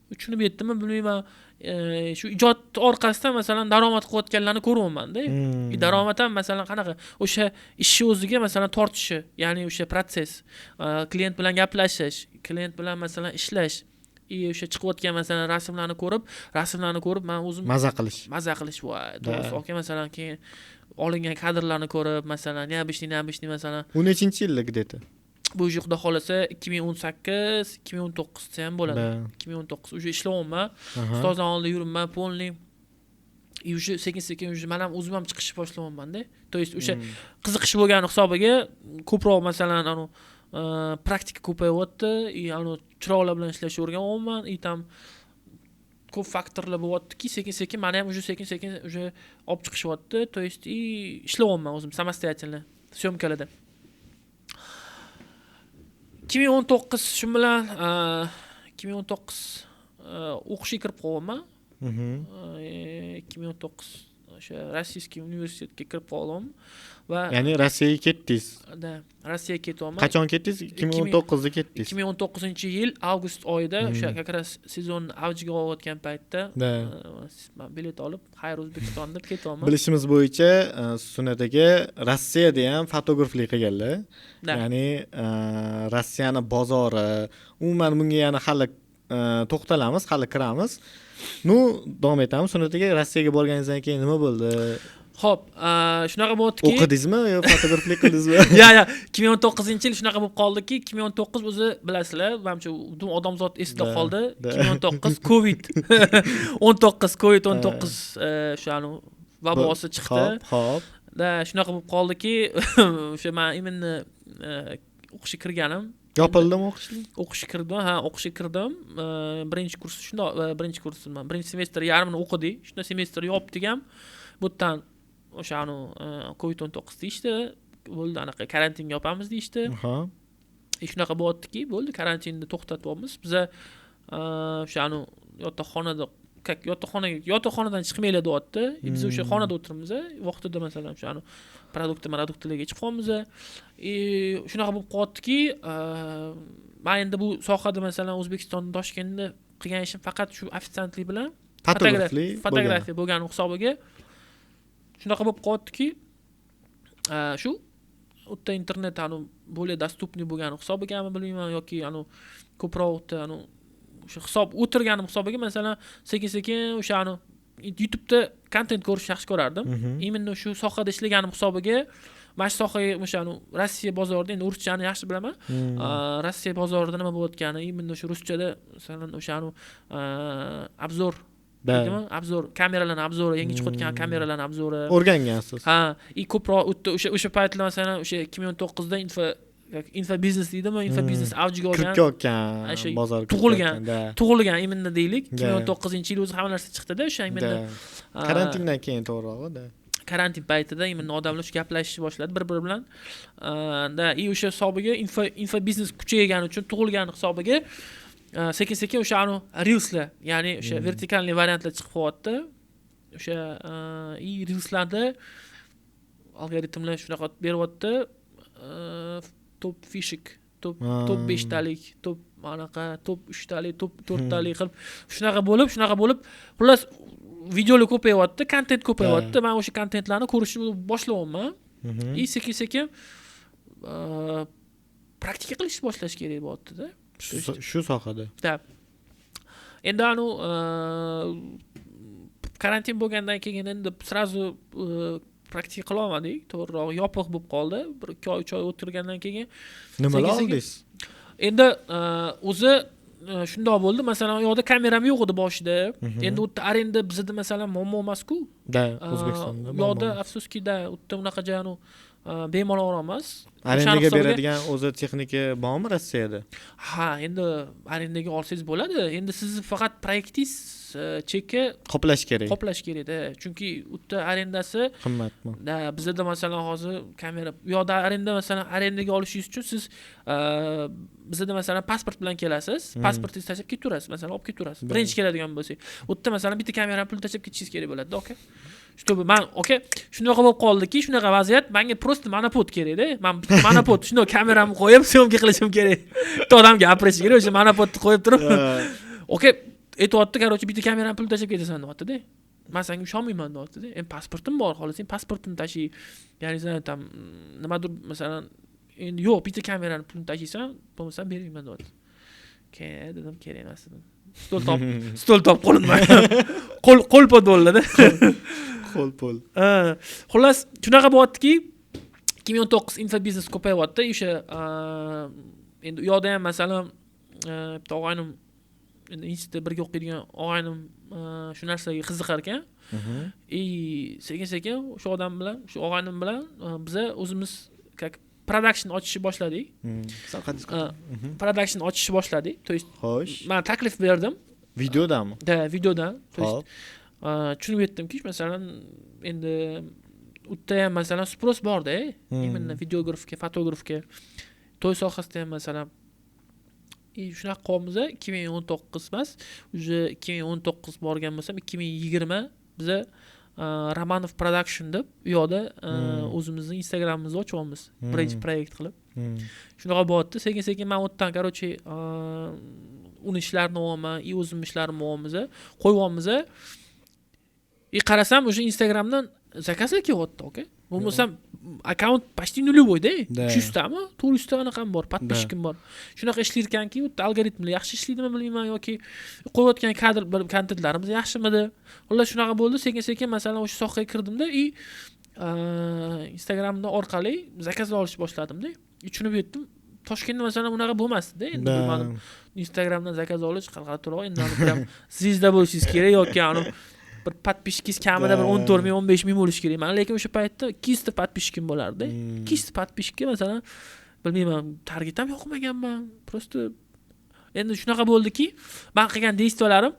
tushunib yetdimmi, bilmayman, shu ijod orqasidan, masalan, daromad qilayotganlarni ko'ryapmanda. И daromad ham, masalan, qanaqa, o'sha ishni o'ziga, masalan, tortishi, ya'ni o'sha процесс, клиент bilan gaplashish, клиент bilan, masalan, ishlash и o'sha chiqayotgan, masalan, rasmlarni ko'rib man o'zim Maza qilish. Maza qilish, voy, to'g'risi, aka, masalan, keyin olingan kadrlarni ko'rib, masalan, необычный необычный masalan. U nechinchi yilda где-то? Bu уже, xudo xohlasa, 2018, 2019 desa ham bo'ladi. 2019 уже ishlayapman, ustozlarni oldida yuribman полный, и уже sekin sekin уже man ham o'zim ham chiqishni boshlayapmanda. То есть o'sha qiziqish bo'lgani hisobiga ko'proq, masalan, anavi praktika ko'payyapti и anavi chiroqlar bilan ishlashni o'rganyapman, и там ko'p faktorlar bo'lyaptiki, sekin sekin mani ham уже sekin sekin уже olib chiqishyapti. То есть и ishlayapman o'zim самостоятельно съёмка larda. 2019 shu bilan, 2019 o'qishga kirib qolyapman. 2019 o'sha российский universitetga kirib qoldim va Ya'ni Rossiyaga ketdingiz? Да, Rossiyaga ketyapman. Qachon ketdingiz? 2019da ketdingiz? 2019-yil avgust oyida, o'sha как раз sezon avjiga olayotgan paytda man bilet olib, xayr, O'zbekiston deb ketyapman. Bilishimiz bo'yicha, Sunnat aka Rossiyada ham fotograflik qilganlar. Да. Ya'ni Rossiyani bozori umuman, bunga yana hali to'xtalamiz, hali kiramiz. Ну, davom etamiz. Sunnat aka, Rossiyaga borganingizdan keyin nima bo'ldi? Ho'p, shunaqa bo'lyaptiki. O'qidingizmi yo fotograflik qildingizmi? Ya, 2019-yil shunaqa bo'lib qoldiki, 2019 o'zi bilasizlar, manimcha, butun odamzod esida qoldi. 2019 Covid 19, Covid 19 o'sha anavi vabosi chiqdi. Ho'p, ho'p. Да, shunaqa bo'lib qoldiki, o'sha man именно o'qishga kirganim. Yopildimi o'qishlik? O'qishga kirdim, ha, o'qishga kirdim. Birinchi kurs shundoq, birinchi kurs, birinchi semestr yarmini o'qidik. Shunda semestr yopdik ham, bu yerdan o'sha anavi Covid 19 deyishdi, bo'ldi, anaqa karantinga yopamiz deyishdi. И shunaqa bo'lyaptiki, bo'ldi, karantinni to'xtatyapmiz biza, o'sha anavi yotoqxonada, как yotoqxonaga, yotoqxonadan chiqmanglar deyapti. И biz o'sha xonada o'tiribmiz vaqtida, masalan, o'sha anavi продукт продуктlarga ichib qolyapmiz. И shunaqa bo'lib qolyaptiki, man endi bu sohada, masalan, O'zbekistonda, Toshkentda qilgan ishim faqat shu ofitsiantlik bilan fotograflik. Fotografiya bo'lgani hisobiga shunaqa bo'lib qolyaptiki, shu u yerda internet anavi более доступный bo'lgani hisobigami, bilmayman, yoki anavi ko'proq u yerda anavi o'sha hisob o'tirganim hisobiga, masalan, sekin sekin o'sha anavi YouTubeda kontent ko'rishni yaxshi ko'rardim. Именно shu sohada ishlaganim hisobiga mana shu sohaga, o'sha anavi Rossiya bozorida, endi ruschani yaxshi bilaman, Rossiya bozorida nima bo'layotgani, именно o'sha ruschada, masalan, o'sha anavi обзор deydimi, обзор, kameralarni обзор i, yangi chiqayotgan kameralarni обзор i. O'rgangansiz. Ha, и ko'proq u yerda o'sha paytlar, masalan, o'sha 2019da infobiznes deydimi, infobiznes avjiga Kirib olgan. kelayotgan O'sha bozor. Tug'ilgan. Da. Tug'ilgan именно deylik. 2019-yil o'zi hamma narsa chiqdida o'sha именно. Karantindan keyin, to'g'rirog'i, да. Karantin paytida именно odamlar shu gaplashishni boshladi bir biri bilan, да, и o'sha hisobiga infobiznes kuchaygani uchun, tug'ilgani hisobiga sekin sekin o'sha anavi reelslar, ya'ni o'sha вертикальный variantlar chiqib qolyapti o'sha, и reelslarda algoritmlar shunaqa beryapti, топ фишек, топ топ beshtalik, top anaqa, top uchtalik, top to'rttalik qilib, shunaqa bo'lib, xullas, videolar ko'payyapti, kontent ko'payyapti. Man o'sha kontentlarni ko'rishni boshlayapman и sekin sekin praktika qilishni boshlash kerak bo'lyaptida. Shu sohada. Да, endi anavi karantin bo'lgandan keyin endi сразу praktika qilolmadik, to'g'rirog'i, yopiq bo'lib qoldi bir 2 oy, 3 oy o'tirgandan keyin. Nimalar Sekin-sekin. oldingiz? Endi o'zi shundoq bo'ldi, masalan, u yoqda kameram yo'q edi boshida. Endi u yerda arenda bizada, masalan, muammo emasku. Да, O'zbekistonda U yoqda muammo. Afsuski, да, u yerda unaqa anavi Bemalol emas. Arendaga beradigan o'zi texnika bormi Rossiyada? Ha, endi arendaga olsangiz bo'ladi. Endi sizni faqat proyektingiz chekka qoplash kerak. Qoplash kerakda. Chunki u yerda arendasi qimmatmi? Da, bizda masalan hozir kamera u yoqda arenda, masalan, arendaga olishingiz uchun siz bizda masalan pasport bilan kelasiz, pasportingizni tashlab ketaverasiz, masalan, olib ketaverasiz. Birinchi keladigan bo'lsak. U yerda masalan bitta kamerani pul tashlab ketishingiz kerak bo'ladi, aka. Чтобы man, aka, shunaqa bo'lib qoldiki, shunaqa vaziyat, menga просто monopod kerakda. Man bitta monopod, shundoq kameramni qo'yib съёмка qilishim kerak. Bitta odam gapirishi kerak, o'sha monopodni qo'yib turib. Aka, aytyapti, короче, bitta kamerani pul tashlab ketasan deyapti-da. Man senga ishonmayman deyapti-da. Endi pasportim bor, xohlasang pasportimni tashi. Ya'ni sen там nimadir masalan, endi yo'q, bitta kamerani pulini tashiysan, bo'lmasa bermayman deyapti. Keyin dedim, kerak emas dedim. Stol top, stol top qo'limdan. Qo'l qo'l podollarda. Qo'l pul. Xullas, shunaqa bo'lyaptiki, 2019 infobiznes ko'payyapti. O'sha endi u yoqda ham masalan bitta og'aynim, endi institutda birga o'qiydigan og'aynim shu narsaga qiziqar ekan. И sekin sekin o'sha odam bilan, o'sha og'aynim bilan biza o'zimiz как production ochishni boshladik. Production ochishni boshladik. То есть man taklif berdim. Videodami? Да, videodan. То есть tushunib yetdimki, masalan, endi u yerda ham masalan спрос borda, именно videografga, fotografga, to'y sohasida ham masalan. И shunaqa qilyapmiz. 2019 emas, уже 2019 borgan bo'lsam, 2020 biza Romanov Production deb u yoqda o'zimizni Instagramimizni ochyapmiz, birinchi proyekt qilib. Shunaqa bo'lyapti sekin sekin. Man u yerdan, короче, uni ishlarini olyapman и o'zimni ishlarimni olyapmiz, qo'yyapmiz. И qarasam, o'sha Instagramdan заказ lar kelyapti, aka. Bo'lmasam akkaunt почти нулевой da. 300 tami, 400 ta anaqam bor, подписчик im bor. Shunaqa ishlar ekanki, u yerda algoritmlar yaxshi ishlaydimi, bilmayman, yoki qo'yayotgan kadr bir kontentlarimiz yaxshimidi. Xullas, shunaqa bo'ldi. Sekin sekin masalan o'sha sohaga kirdimda и Instagramdan orqali заказ lar olishni boshladimda. И tushunib yetdim, Toshkentda masalan unaqa bo'lmasdida. Endi bilmadim, Instagramdan заказ olish qanaqadirroq, endi прям звезда bo'lishingiz kerak yoki anavi bir подписчик ingiz kamida bir 14 ming, 15 ming bo'lishi kerak. Man lekin o'sha paytda 200 ta подписчик im bo'lardi. 200 ta подписчик ka masalan, bilmayman, target ham yoqmaganman просто. Endi shunaqa bo'ldiki, man qilgan действия larim,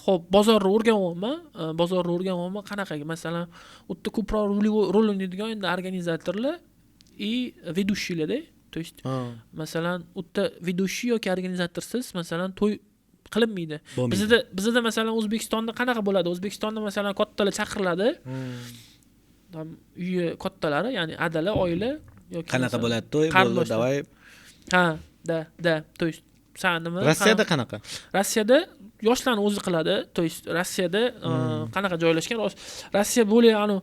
ho'p, bozorni o'rganyapman, bozorni o'rganyapman. Qanaqaga, masalan, u yerda ko'proq rol o'ynaydigan endi organizatorlar и ведущий larda. То есть masalan u yerda ведущий yoki organizatorsiz masalan to'y qilinmaydi. Bizada masalan O'zbekistonda qanaqa bo'ladi? O'zbekistonda masalan kattalar chaqiriladi. Там uyi kattalari, ya'ni adala, oila yoki qanaqa bo'ladi to'y, bo'ldi, qarindoshlar. Давай. Ha, да, да, то есть san nima Rossiyada qanaqa? Rossiyada yoshlarni o'zi qiladi. То есть Rossiyada qanaqa joylashgan, Rossiya более anu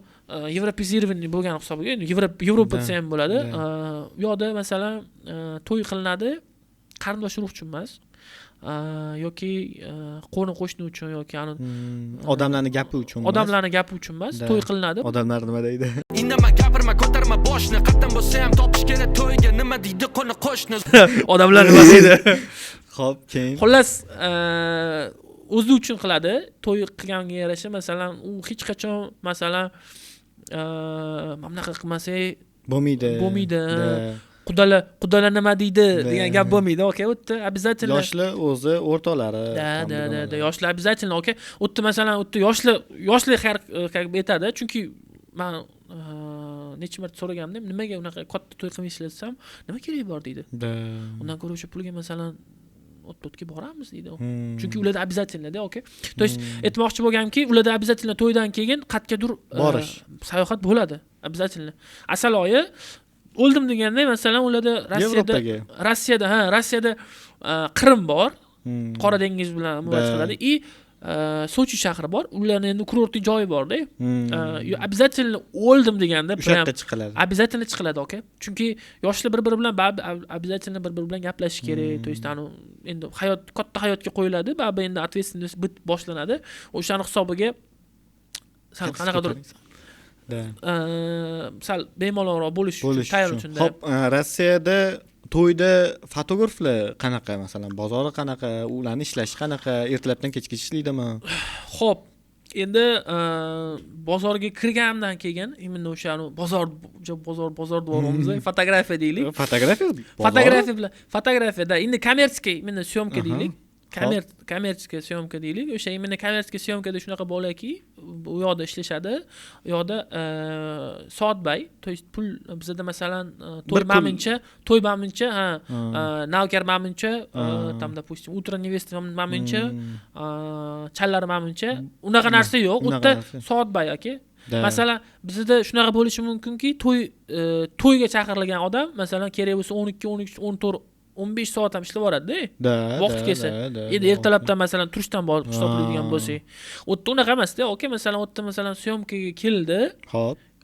европеизированный bo'lgani hisobiga, endi Yevropa desa ham bo'ladi. U yoqda masalan to'y qilinadi qarindosh urug' uchun emas, yoki qo'ni qo'shni uchun yoki anu Odamlarni gapi uchun emas. Odamlarni gapi uchun emas to'y qilinadi. Odamlar nima deydi? Indama, gapirma, ko'tarma boshni. Qatdan bo'lsa ham topish kerak to'yga. Nima deydi qo'ni qo'shni? Odamlar nima deydi? Ho'p, keyin? Xullas, o'zi uchun qiladi to'y. Qilganga yarasha masalan u hech qachon masalan mana bunaqa qilmasak bo'lmaydi. Bo'lmaydi. Qudalar nima deydi degan gap bo'lmaydi, aka. U yerda обязательно Yoshlar o'zi o'rtoqlari да там да да да dugonalari. Yoshlar обязательно, aka. U yerda masalan, u yerda yoshlar har как бы aytadi. Chunki man necha marta so'raganimda, nimaga unaqa katta to'y qilmaysizlar desam, nima keragi bor deydi. Undan ko'ra o'sha pulga masalan otga boramiz deydi. Chunki ularda обязательно da, aka. То есть aytmoqchi bo'lganimki, ularda обязательно to'ydan keyin qayergadir Borish. sayohat bo'ladi обязательно. Asal oyi o'ldim deganda masalan ularda Rossiyada Yevropaga. Rossiyada, ha, Rossiyada Qrim bor, Qora dengiz bilan murojaat qiladi и Sochi shahri bor. Ularni endi kurortli joyi borda. Обязательно o'ldim deganda O'sha прям yoqqa chiqiladi. Обязательно chiqiladi, aka. Chunki yoshlar bir biri bilan baribir обязательно bir biri bilan gaplashish kerak. То есть anu endi hayot katta hayotga qo'yiladi, baribir endi ответственность bit boshlanadi. O'shani hisobiga sal qanaqadir sal bemalolroq bo'lish uchun, Bo'lish tayyor uchun. uchun. Ho'p, Rossiyada to'yda fotograflar qanaqa, masalan, bozori qanaqa, ularni ishlashi qanaqa, ertalabdan kechgacha ishlaydimi? Ho'p, Endi bozorga kirganimdan keyin, именно o'sha bozor, bozor, bozor deyapmiz, fotografiya deylik. Fotografiya. Fotografiya bilan, fotografiyada endi коммерческий именно съёмка deylik, коммерческая съёмка deylik. O'sha именно коммерческий съёмка da shunaqa bolaki, u yoqda ishlashadi, u yoqda soatbay, то есть pul bizada, masalan, to'y mamincha, to'y mamincha, ha, navkar mamincha, там, допустим, утро невесты mamincha, challar mamincha, unaqa narsa yo'q u yerda, soatbay, aka. Masalan, bizda shunaqa bo'lishi mumkinki, to'y, to'yga chaqirilgan odam, masalan, kerak bo'lsa, 12, 13, 14, 15 soat ham ishlab yuboradida, vaqti kelsa. Endi ertalabdan, masalan, turishdan borib hisoblaydigan bo'lsak, u yerda unaqa emasda, aka. Masalan, u yerda, masalan, съёмка ga keldi,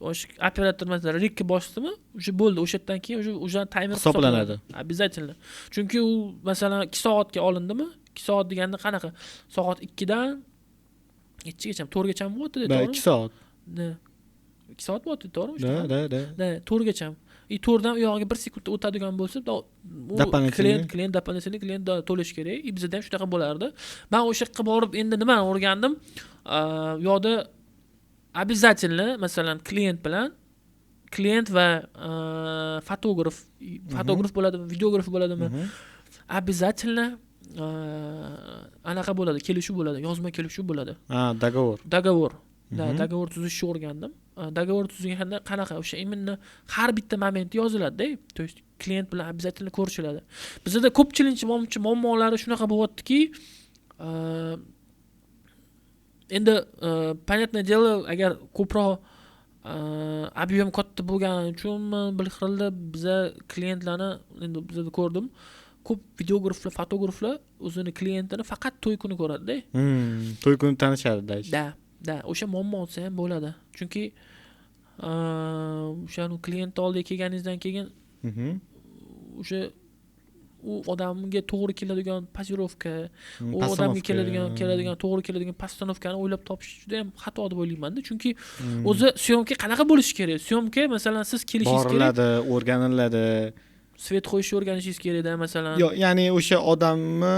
o'sha operator, masalan, рек ka bosdimi, уже bo'ldi, o'sha yerdan keyin уже taymer hisoblanadi. Обязательно. Chunki u, masalan, 2 soatga olindimi, 2 soat deganda qanaqa, soat 2dan nechigacha, 4gacha bo'lyapti? To'g'rimi? 2 soat. 2 soat bo'lyapti, to'g'rimi? Да. Да, 4gacha. И 4dan u yog'iga bir sekund o'tadigan bo'lsa, u klient дополнительный, klient to'lashi kerak. И bizada ham shunaqa bo'lardi. Man o'sha yoqqa borib endi nimani o'rgandim? U yoqda обязательно, masalan, klient bilan, klient va fotograf, fotograf bo'ladimi, videograf bo'ladimi, обязательно anaqa bo'ladi, kelishuv bo'ladi, yozma kelishuv bo'ladi. Ha, договор. Договор, да. Договор tuzishni o'rgandim. Договор tuzganda qanaqa, o'sha именно har bitta момент yoziladida, то есть klient bilan обязательно ko'rishiladi. Bizada ko'pchilik muammolari shunaqa bo'lyaptiki, endi, понятное дело, agar ko'proq объем katta bo'lgani uchunmi, bir xilda biza klientlarni, endi bizada ko'rdim, ko'p videograflar, fotograflar o'zini klientini faqat to'y kuni ko'radida. To'y kuni tanishadi дальше. Да, o'sha muammo desa ham bo'ladi, chunki o'sha klient oldiga kelganingizdan keyin o'sha u odamga to'g'ri keladigan позировка, u odamga Постановка. keladigan, to'g'ri keladigan постановка ni o'ylab topish juda yam xato deb o'ylaymanda, chunki o'zi съёмка qanaqa bo'lishi kerak? Съёмка, masalan, siz kelishingiz kerak, Boriladi, o'rganiladi. Свет qo'yishni o'rganishingiz kerakda, masalan. Yo'q, ya'ni o'sha odamni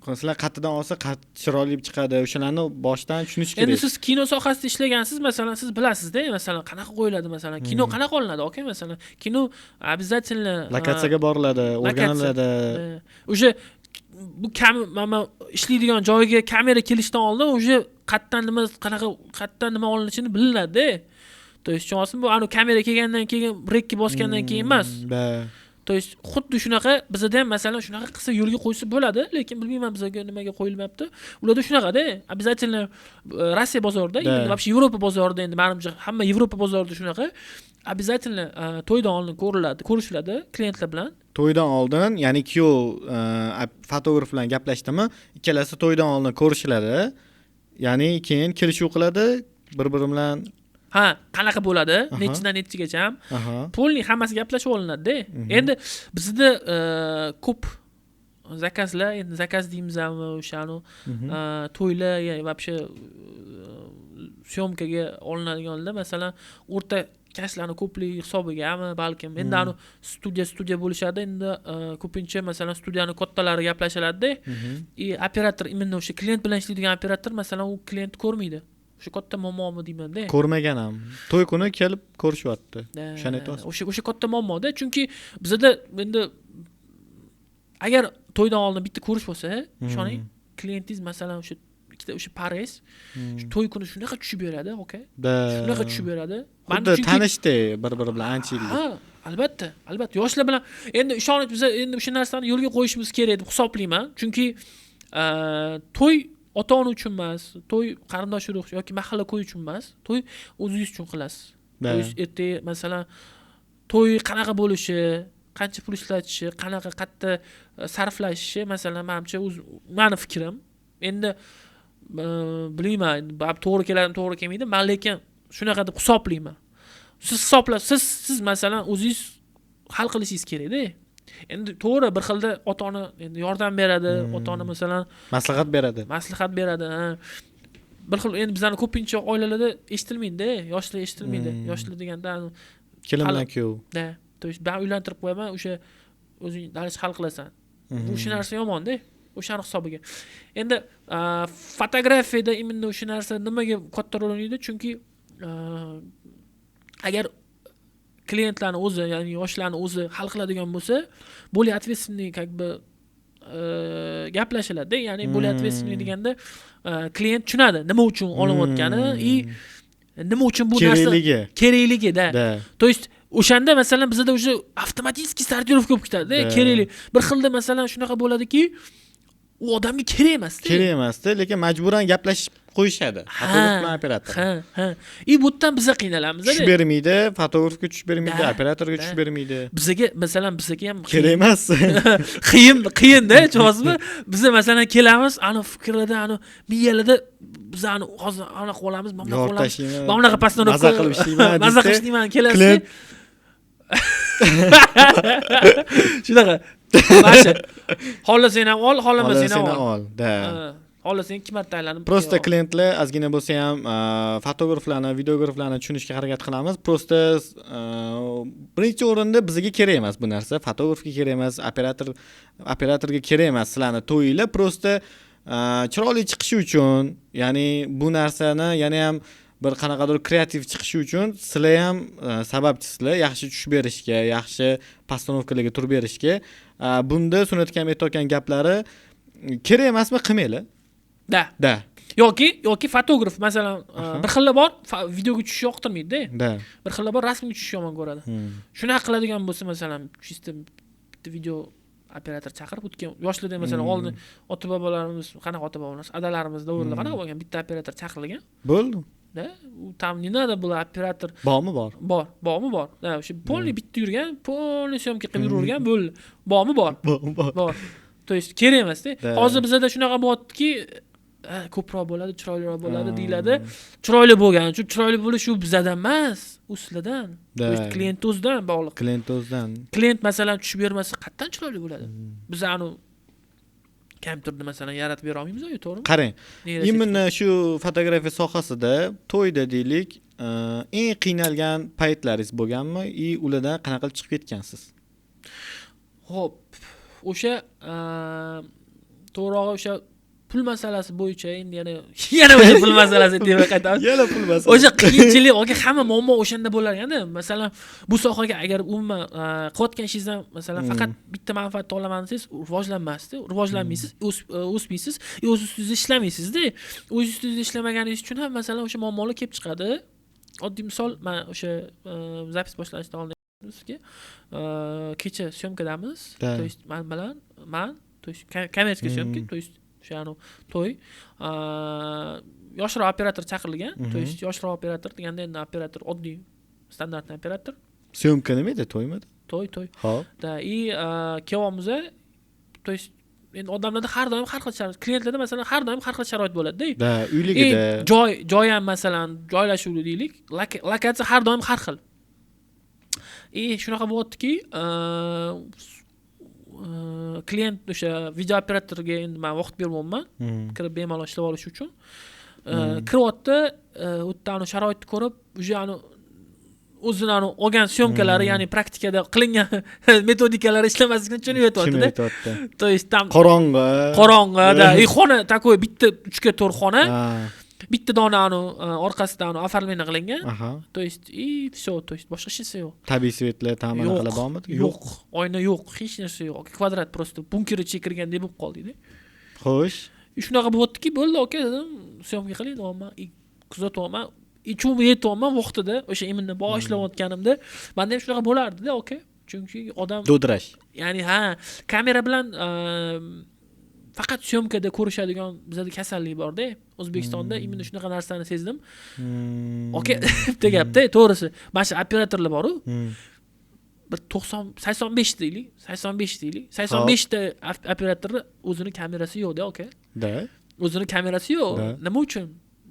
sizlar qayerdan olsa chiroyli chiqadi, o'shalarni boshdan tushunish kerak. Endi siz kino sohasida ishlagansiz, masalan, siz bilasizda, masalan, qanaqa qo'yiladi, masalan, kino qanaqa olinadi, aka. Masalan, kino обязательно Lokatsiyaga boriladi, o'rganiladi. Уже bu kam mana ishlaydigan joyiga kamera kelishdan oldin уже qayerdan nima, qanaqa, qayerdan nima olinishini bilinadida. То есть, tushunyapsizmi, bu anavi kamera kelgandan keyin, рек ka bosgandan keyin emas. То есть xuddi shunaqa bizada ham, masalan, shunaqa qilsa, yo'lga qo'ysa bo'ladi, lekin bilmayman, bizga nimaga qo'yilmayapti. Ularda shunaqada, обязательно, Rossiya bozorida, именно, вообще Yevropa bozorida, endi manimcha, hamma Yevropa bozorida shunaqa, обязательно to'ydan oldin ko'riladi, ko'rishiladi klientlar bilan. To'ydan oldin, ya'ni kuyov fotograf bilan gaplashdimi, ikkalasi to'ydan oldin ko'rishiladi, ya'ni keyin kelishuv qiladi bir biri bilan. Ha, qanaqa bo'ladi, nechidan nechigacha, полный hammasi gaplashib olinadida. Endi bizda ko'p заказ lar, endi заказ deymizmi, o'shani to'ylar, вообще съёмка ga olinadiganlar, masalan, o'rta kaslarni ko'pligi hisobigami, balkim. Endi anavi studiya, studiya bo'lishadi endi, ko'pincha, masalan, studiyani kattalari gaplashiladida. И operator, именно o'sha klient bilan ishlaydigan operator, masalan, u klientni ko'rmaydi. O'sha katta muammomi deymanda. Ko'rmagan ham, to'y kuni kelib ko'rishyapti, o'shani aytyapsiz. O'sha katta muammoda, chunki bizada endi agar to'ydan oldin bitta ko'rish bo'lsa, ishoning, klientingiz, masalan, o'sha ikkita o'sha parangiz shu to'y kuni shunaqa tushib beradi, aka, shunaqa tushib beradi. Xuddi tanishdek bir biri bilan ancha yillik. Ha, albatta, albatta. Yoshlar bilan endi, ishonib, biza endi o'sha narsani yo'lga qo'yishimiz kerak deb hisoblayman, chunki to'y ota ona uchun emas, to'y qarindosh urug' yoki mahalla ko'y uchun emas, to'y o'zingiz uchun qilasiz. То есть ertaga, masalan, to'y qanaqa bo'lishi, qancha pul ishlatishi, qanaqa, qayerda sarflashishi, masalan, manimcha, o'z mani fikrim endi, bilmayman, baribir to'g'ri keladimi, to'g'ri kelmaydi, man lekin shunaqa deb hisoblayman. Siz hisobla, siz, masalan, o'zingiz hal qilishingiz kerakda. Endi to'g'ri, bir xilda ota ona endi yordam beradi, ota ona, masalan, maslahat beradi. Maslahat beradi, ha. Bir xil endi bizani ko'pincha oilalarda eshitilmaydida, yoshlar eshitilmaydi. Yoshlar deganda kelin bilan kuyov. Да, то есть man uylantirib qo'yaman, o'sha o'zing дальше hal qilasan. Bu shu narsa yomonda. O'shani hisobiga. Endi fotografiyada именно o'sha narsa nimaga katta rol o'ynaydi? Chunki agar klientlarni o'zi, ya'ni yoshlarni o'zi hal qiladigan bo'lsa, более ответственный как бы gaplashiladi. Ya'ni более ответственный deganda, klient tushunadi nima uchun olinayotgani и nima uchun bu narsa kerakligi. Kerakligi-da. То есть o'shanda, masalan, bizada уже avtomatически сортировка bo'lib ketadi. Kerakli bir xilda, masalan, shunaqa bo'ladiki, u odamga kerak emasda. Kerak emasda, lekin majburan gaplashib qo'yishadi fotograf bilan operator. Ha, и bu yerdan biza qiynalamiz. Tushib bermaydi, fotografga tushib bermaydi, operatorga tushib bermaydi. Bizaga, masalan, bizaga ham kerak emas. Qiyin, qiyinda, tushunyapsizmi? Biza, masalan, kelamiz, ani fikrlarda, ani miyalarda biz ani hozir anaqa qilib olamiz, mana bunaqa Yorib qilamiz, tashlayman. mana bunaqa постановка. Maza qilib ishlayman Maza qilib deysiz. ishlayman, kelasiz. Klient Shunaqa, mana shu, xohlasang ham ol, xohlamasang ham Xohlasang ol. Ol, да. Ha, xohlasang ikki marta aylanib Просто ol. Klientlar ozgina bo'lsa ham fotograflarni, videograflarni tushunishga harakat qilamiz. Просто birinchi o'rinda bizga kerak emas bu narsa, fotografga kerak emas, operatorga kerak emas sizlarni to'yinglar. Просто chiroyli chiqishi uchun, ya'ni bu narsani yana ham bir qanaqadir kreativ chiqishi uchun sizlar ham sababchisizlar, yaxshi tushib berishga, yaxshi постановка larga turib berishga. Bunda Sunnat akam aytayotgan gaplari kerak emasmi, qilmanglar. Да. Да. Yoki fotograf, masalan, bir xillar bor, videoga tushishni yoqtirmaydida. Bir xillar bor, rasmga tushishni yomon ko'radi. Shunaqa qiladigan bo'lsa, masalan, чисто bitta video operator chaqirib o'tgan yoshlarda, masalan, oldin ota bobolarimiz qanaqa, ota bobolarimiz, adalarimiz davrida qanaqa bo'lgan? Bitta operator chaqirilgan. Bo'ldi. Да, u там не надо было оператор. Bormi, bor. Bor, bormi, bor. Да, o'sha полный bitta yurgan, полный съёмка qilib yuravergan, bo'ldi. Bormi, bor. Bor, bor. Bor, то есть kerak emasda. Да. Hozir bizada shunaqa bo'lyaptiki, ko'proq bo'ladi, chiroyliroq bo'ladi deyiladi. Chiroyli bo'lgani uchun chiroyli bo'lish u bizadan emas, u sizlardan. Да. То есть klient o'zidan bog'liq. Klient o'zidan. Klient, masalan, tushib bermasa, qayerdan chiroyli bo'ladi? Biz anu kompyuterda, masalan, yaratib bera olmaymiz, to'g'rimi? Qarang, Neyroset. именно shu fotografiya sohasida to'yda deylik, eng qiynalgan paytlaringiz bo'lganmi и ulardan qanaqa qilib chiqib ketgansiz? Ho'p, o'sha to'g'rirog'i, o'sha pul masalasi bo'yicha, endi yana o'sha pul masalasi deb qaytamiz. Yana pul masalasi. O'sha qiyinchilik, aka, hamma muammo o'shanda bo'lar ekanda. Masalan, bu sohaga agar umuman qilayotgan ishingizdan, masalan, faqat bitta manfaat olaman desangiz, rivojlanmasdi, rivojlanmaysiz, o'smaysiz и o'z ustingizda ishlamaysizda. O'z ustingizda ishlamaganingiz uchun ham, masalan, o'sha muammolar kelib chiqadi. Oddiy misol, man o'sha запись boshlanishidan oldin sizga, kecha съёмка damiz. То есть man bilan, man, то есть коммерческий съёмка, то есть o'sha anavi to'y, yoshroq operator chaqirilgan. То есть yoshroq operator deganda, endi operator oddiy стандартный operator. Съёмка nima edi, to'ymidi? To'y, to'y. Ho'p. Да, и kelyapmiz, то есть endi odamlarda har doim har xil sharoit, klientlarda, masalan, har doim har xil sharoit bo'ladida. Да. И Uyligida. Joy ham, masalan, joylashuvli deylik, lokatsiya har doim har xil. И shunaqa bo'lyaptiki, klient o'sha video operatorga, endi man vaqt beryapman kirib bemalol ishlab olish uchun. Kiryapti, u yerda anavi sharoitni ko'rib, уже anavi o'zini anavi olgan съёмка lari, ya'ni praktikada qilingan metodikalari ishlamasligini tushunib Tushunib yetyaptida. yetyapti. То есть там Qorong'i. Qorong'i, да, и xona такой bitta uchga to'rt xona, bitta dona anavi orqasida anavi оформление qilingan. То есть и все, то есть boshqa hech narsa yo'q. Tabiiy свет lar там Yo'q. Anaqalar bormidi? Yo'q, oyna yo'q, hech narsa yo'q, kvadrat, просто bunker ichiga kirgandek bo'lib qoldikda. Xo'sh. И shunaqa bo'lyaptiki, bo'ldi, aka, dedim, съёмка qiling deyapman и kuzatyapman и tushunib yetyapman vaqtida, o'sha именно boshlayotganimda manda ham shunaqa bo'lardida, aka, chunki odam Do'dirash. Ya'ni ha, kamera bilan faqat съёмка da ko'rishadigan bizada kasallik borda O'zbekistonda. Именно shunaqa narsani sezdim, aka. Bitta gapda, to'g'risi, mana shu operatorlar boru, bir 90, 85 deylik, 85 deylik, 85 ta operatorni o'zini kamerasi yo'qda, aka. Да. O'zini kamerasi yo'q. Да. Nima uchun?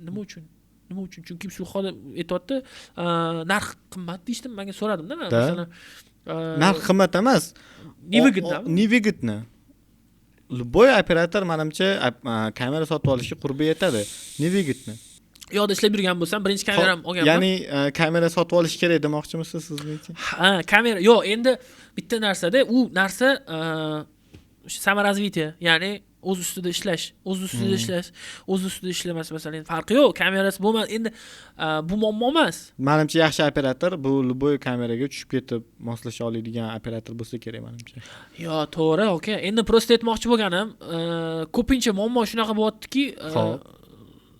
Nima uchun? Nima uchun? Chunki shu xodim aytyapti, narx qimmat deyishdi, manga, so'radimda man. Да. Masalan, Narx qimmat emas. Невыгодно. Невыгодно. Любой operator, manimcha, kamera sotib olishga qurbi yetadi. Невыгодно. U yoqda ishlab yurgan bo'lsam, birinchi kameram olganman. Ya'ni kamera sotib olish kerak demoqchimisiz siz lekin? Ha, kamera yo'q, endi bitta narsada, u narsa o'sha саморазвитие, ya'ni O'z ustida ishlash, o'z ustida ishlash, o'z ustida ishlamas, masalan, endi farqi yo'q, kamerasi bo'lmadi, endi bu muammo emas. Manimcha, yaxshi operator bu любой kameraga tushib ketib moslasha oladigan operator bo'lsa kerak, manimcha. Yo, to'g'ri, aka. Endi просто aytmoqchi bo'lganim, ko'pincha muammo shunaqa bo'lyaptiki,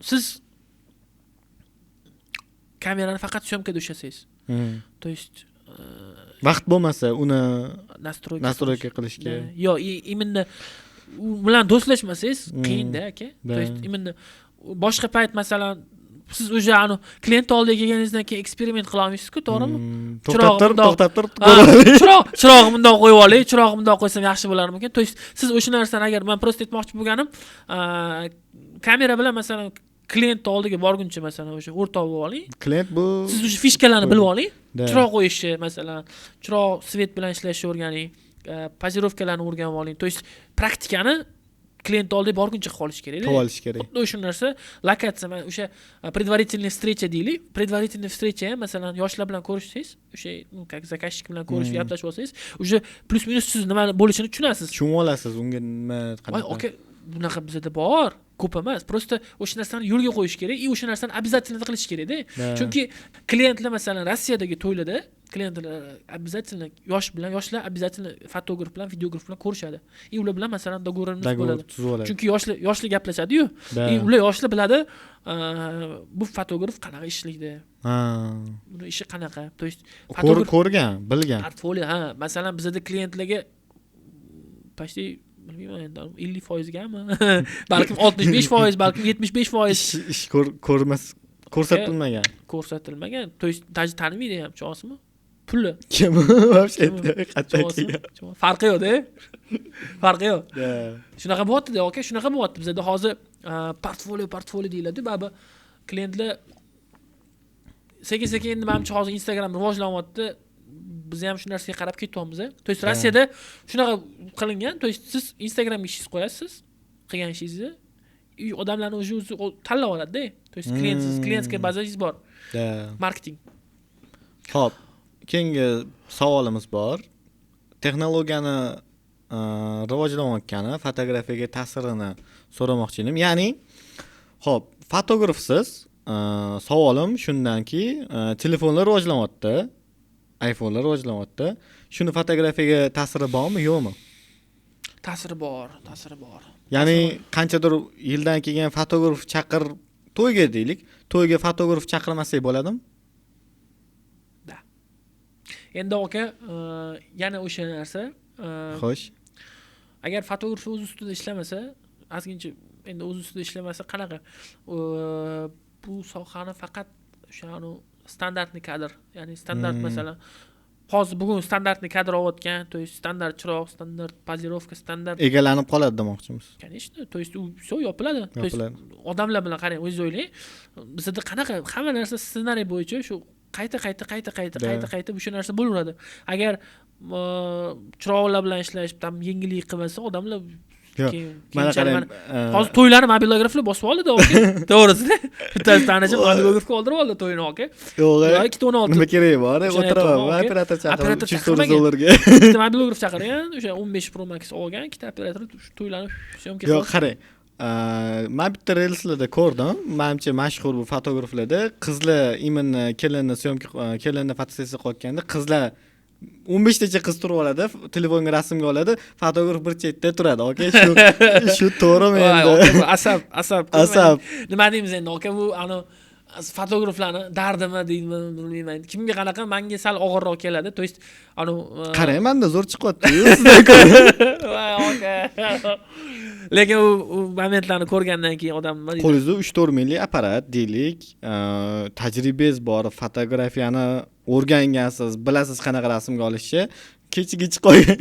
siz kamerani faqat съёмка da ushlasangiz, то есть Vaqt bo'lmasa uni настройка настройка qilishga. Yo, именно u bilan do'stlashmasangiz, qiyinda, aka. То есть именно boshqa payt, masalan, siz уже anu klient oldiga kelganingizdan keyin eksperiment qila olmaysizku, to'g'rimi? To'xtab tur, to'xtab tur. Chirog'ni bundoq qo'yib olay, chirog'ni bundoq qo'ysam yaxshi bo'larmikan? То есть siz o'sha narsani, agar man просто aytmoqchi bo'lganim, kamera bilan, masalan, klient oldiga borguncha, masalan, o'sha o'rtoq bo'lib oling. Klient bu Siz o'sha фишка larni bilib oling. Да. Chiroq qo'yishni, masalan, chiroq, свет bilan ishlashni o'rganing, позировка larni o'rganib oling. То есть praktikani klient oldiga borguncha qilib olish kerakda. Qilib olish kerak. Xuddi o'sha narsa lokatsiya, mana o'sha предварительный встреча deylik. Предварительный встреча ham, masalan, yoshlar bilan ko'rishsangiz, o'sha, ну, как заказчик bilan ko'rishib, gaplashib olsangiz, уже плюс минус siz nima bo'lishini tushunasiz. Tushunib olasiz unga nima, Voy, qanaqa. aka, bunaqa bizada bor, ko'p emas. Просто o'sha narsani yo'lga qo'yish kerak и o'sha narsani обязательно qilish kerakda. Chunki klientlar, masalan, Rossiyadagi to'ylarda klientlar обязательно yosh bilan, yoshlar обязательно fotograf bilan, videograf bilan ko'rishadi и ular bilan, masalan, договоренность Договор bo'ladi. Tuzib oladi. Chunki yoshlar gaplashadiyu и ular, yoshlar biladi, bu fotograf qanaqa ishlaydi, buni ishi qanaqa, то есть fotograf Ko'rgan, bilgan. Portfolio, ha. Masalan, bizada klientlarga почти, bilmayman endi, 50%gami, balkim 65%, balkim 75%. Ish ko'rmas, ko'rsatilmagan. Ko'rsatilmagan, то есть даже tanimaydi ham, tushunasizmi, puli. Kim вообще, qayerdan Tushunasizmi? kelgan? Farqi yo'qda, farqi yo'q. Shunaqa bo'lyaptida, aka, shunaqa bo'lyapti bizada hozir. Portfolio, portfolio deyiladi, baribir klientlar sekin sekin, endi manimcha, hozir Instagram rivojlanyapti, biz ham shu narsaga qarab ketyapmiz. То есть Rossiyada shunaqa qilingan, то есть siz Instagramga ishingizni qo'yasiz, qilgan ishingizni, и odamlarni уже o'zi tanlab oladida. То есть klientsiz, клиентская bazangiz bor. Marketing. Ho'p, keyingi savolimiz bor. Texnologiyani rivojlanayotgani fotografiyaga ta'sirini so'ramoqchi edim. Ya'ni, ho'p, fotografsiz, savolim shundanki, telefonlar rivojlanyapti, iPhonelar rivojlanyapti. Shuni fotografiyaga ta'siri bormi, yo'qmi? Ta'siri bor, ta'siri bor. Ya'ni qanchadir yildan keyin fotograf chaqir, to'yga deylik, to'yga fotograf chaqirmasak bo'ladimi? Да. Endi, aka, yana o'sha narsa, agar fotograf o'z ustida ishlamasa, ozgincha, endi o'z ustida ishlamasa, qanaqa, bu sohani faqat o'sha anavi стандартный kadr, ya'ni standart, masalan, hozir bugun стандартный kadr olayotgan, то есть standart chiroq, standart позировка, standart Egalanib qoladi demoqchimiz. Конечно, то есть u все, yopiladi. То есть Yopiladi. Odamlar bilan, qarang, o'zingiz o'ylang, bizada qanaqa hamma narsa ssenariy bo'yicha, shu qayta qayta, qayta qayta, qayta qayta o'sha narsa bo'laveradi. Agar chiroqlar bilan ishlash там yengillik qilmasa, odamlar Yo'q, keyin mana keyinchalik qarang, hozir to'ylarni mobilograflar bosib oldi, aka, to'g'risida. Bittasi tanishim mobilografga oldirib oldi to'yini, aka. Yo'q, Yo, ikkita 16. Nima keragi bor? O'shani O'tiraman, aytyapman, aka. Operator chaqirib, Operator 300 chaqirmagan. dollarga. Ikkita mobilograf chaqirgan, o'sha 15 Pro Max olgan, ikkita operator shu to'ylarni съёмка Yo'q, qarang. Man bitta reelslarda ko'rdim. Manimcha, mashhur bu fotograflarda qizlar именно kelinni съёмка, kelinni fotosessiya qilayotganda qizlar, 15 tacha qiz turib oladi, telefonga rasmga oladi, fotograf bir chetda turadi. Aka, shu to'g'rimi Voy, endi? aka, bu asab, asab. Asab. Nima deymiz endi, aka, bu ani fotograflarni dardimi deymi, bilmayman, kimga qanaqa, manga sal og'irroq keladi, то есть anu Qarang, manda zo'r chiqyapti-yu sizdan ko'ra. Voy, aka, lekin u momentlarni ko'rgandan keyin odam nima deydi? Qo'lingizda 3-4 minglik apparat deylik, tajribangiz bor, fotografiyani o'rgangansiz, bilasiz qanaqa rasmga olishni, kechiga chiqib.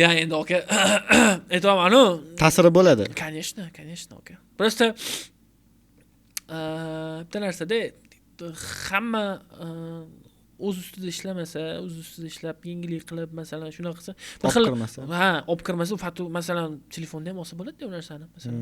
Ya, endi, aka, aytyapmanu. Ta'siri bo'ladi. Конечно, конечно, aka. Просто bitta narsada, hamma o'z ustida ishlamasa, o'z ustida ishlab, yengillik qilib, masalan, shunaqa qilsa, bir Olib xil kirmasa. Ha, olib kirmasa, foto, masalan, telefonda ham olsa bo'ladi u narsani, masalan.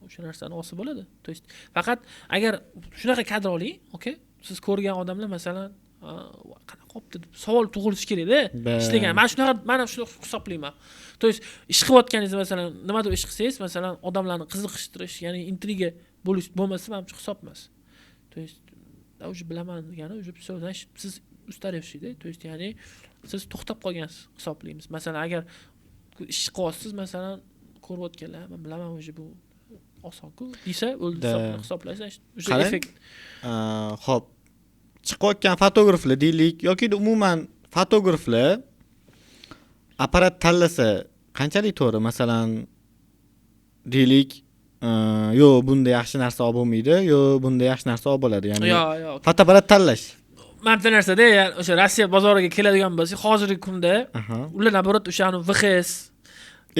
O'sha narsani olsa bo'ladi. То есть faqat agar shunaqa kadr oling, okey, siz ko'rgan odamlar, masalan, Qanaqa olibdi deb savol tug'ilishi kerakda. Ishlagan mana shunaqa, mana shuni hisoblayman. То есть ish qilayotganingizda, masalan, nimadir ish qilsangiz, masalan, odamlarni qiziqishtirish, ya'ni intriga bo'lish bo'lmasa, manimcha, hisob emas. То есть уже bilaman degani, уже все, значит, siz устаревший da, то есть, ya'ni siz to'xtab qolgansiz hisoblaymiz. Masalan, agar ish qilyapsiz, masalan, ko'rayotganlar "Man bilaman уже, bu osonku" desa, o'ldi hisoblash, значит, уже effekt. Ho'p, chiqayotgan fotograflar deylik yoki umuman fotograflar apparat tanlasa qanchalik to'g'ri? Masalan, deylik, yo'q, bunda yaxshi narsa olib bo'lmaydi, yo'q, bunda yaxshi narsa olib bo'ladi, ya'ni Yo'q. fotoapparat tanlash. Mana bitta narsada, ya'ni o'sha Rossiya bozoriga keladigan bo'lsak, hozirgi kunda ular, наоборот, o'shani VHS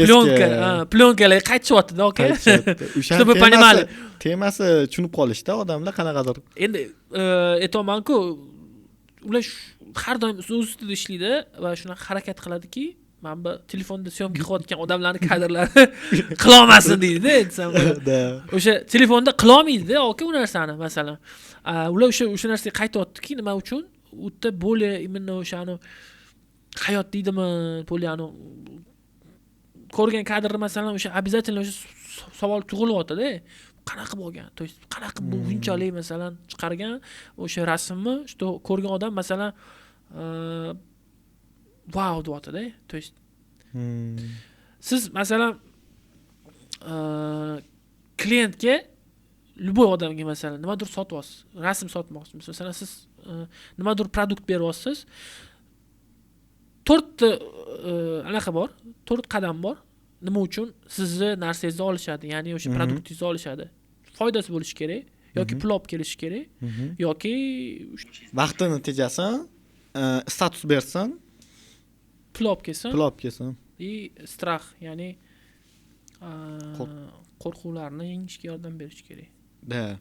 plyonka, plyonkalarga qaytishyaptida, aka. O'shani Чтобы понимали. Temasi tushunib qolishda odamlar qanaqadir. Endi aytyapmanku, ular har doim o'z ustida ishlaydi va shunaqa harakat qiladiki, mana bu telefonda съёмка qilayotgan odamlarni kadrlari qilolmasin deydida, aytsam bo'ladi. O'sha telefonda qilolmaydida, aka, u narsani. Masalan, ular o'sha narsaga qaytyaptiki, nima uchun u yerda более именно o'shani hayot deydimi, более anu ko'rgan kadrni, masalan, o'sha обязательно o'sha savol tug'ilyaptida, qanaqa bo'lgan, то есть qanaqa bu bunchalik, masalan, chiqargan o'sha rasmni, что ko'rgan odam, masalan, vau deyaptida. То есть siz, masalan, klientga, любой odamga, masalan, nimadir sotyapsiz, rasm sotmoqchisiz, masalan, siz nimadir продукт beryapsiz, to'rtta anaqa bor, to'rt qadam bor, nima uchun sizni narsangizni olishadi, ya'ni o'sha продукт ingizni olishadi: foydasi bo'lishi kerak yoki pul olib kelishi kerak yoki Vaqtini tejasin, status bersin, pul olib kelsin, pul olib kelsin. И страх, ya'ni qo'rquvlarni yengishga yordam berish kerak. Да,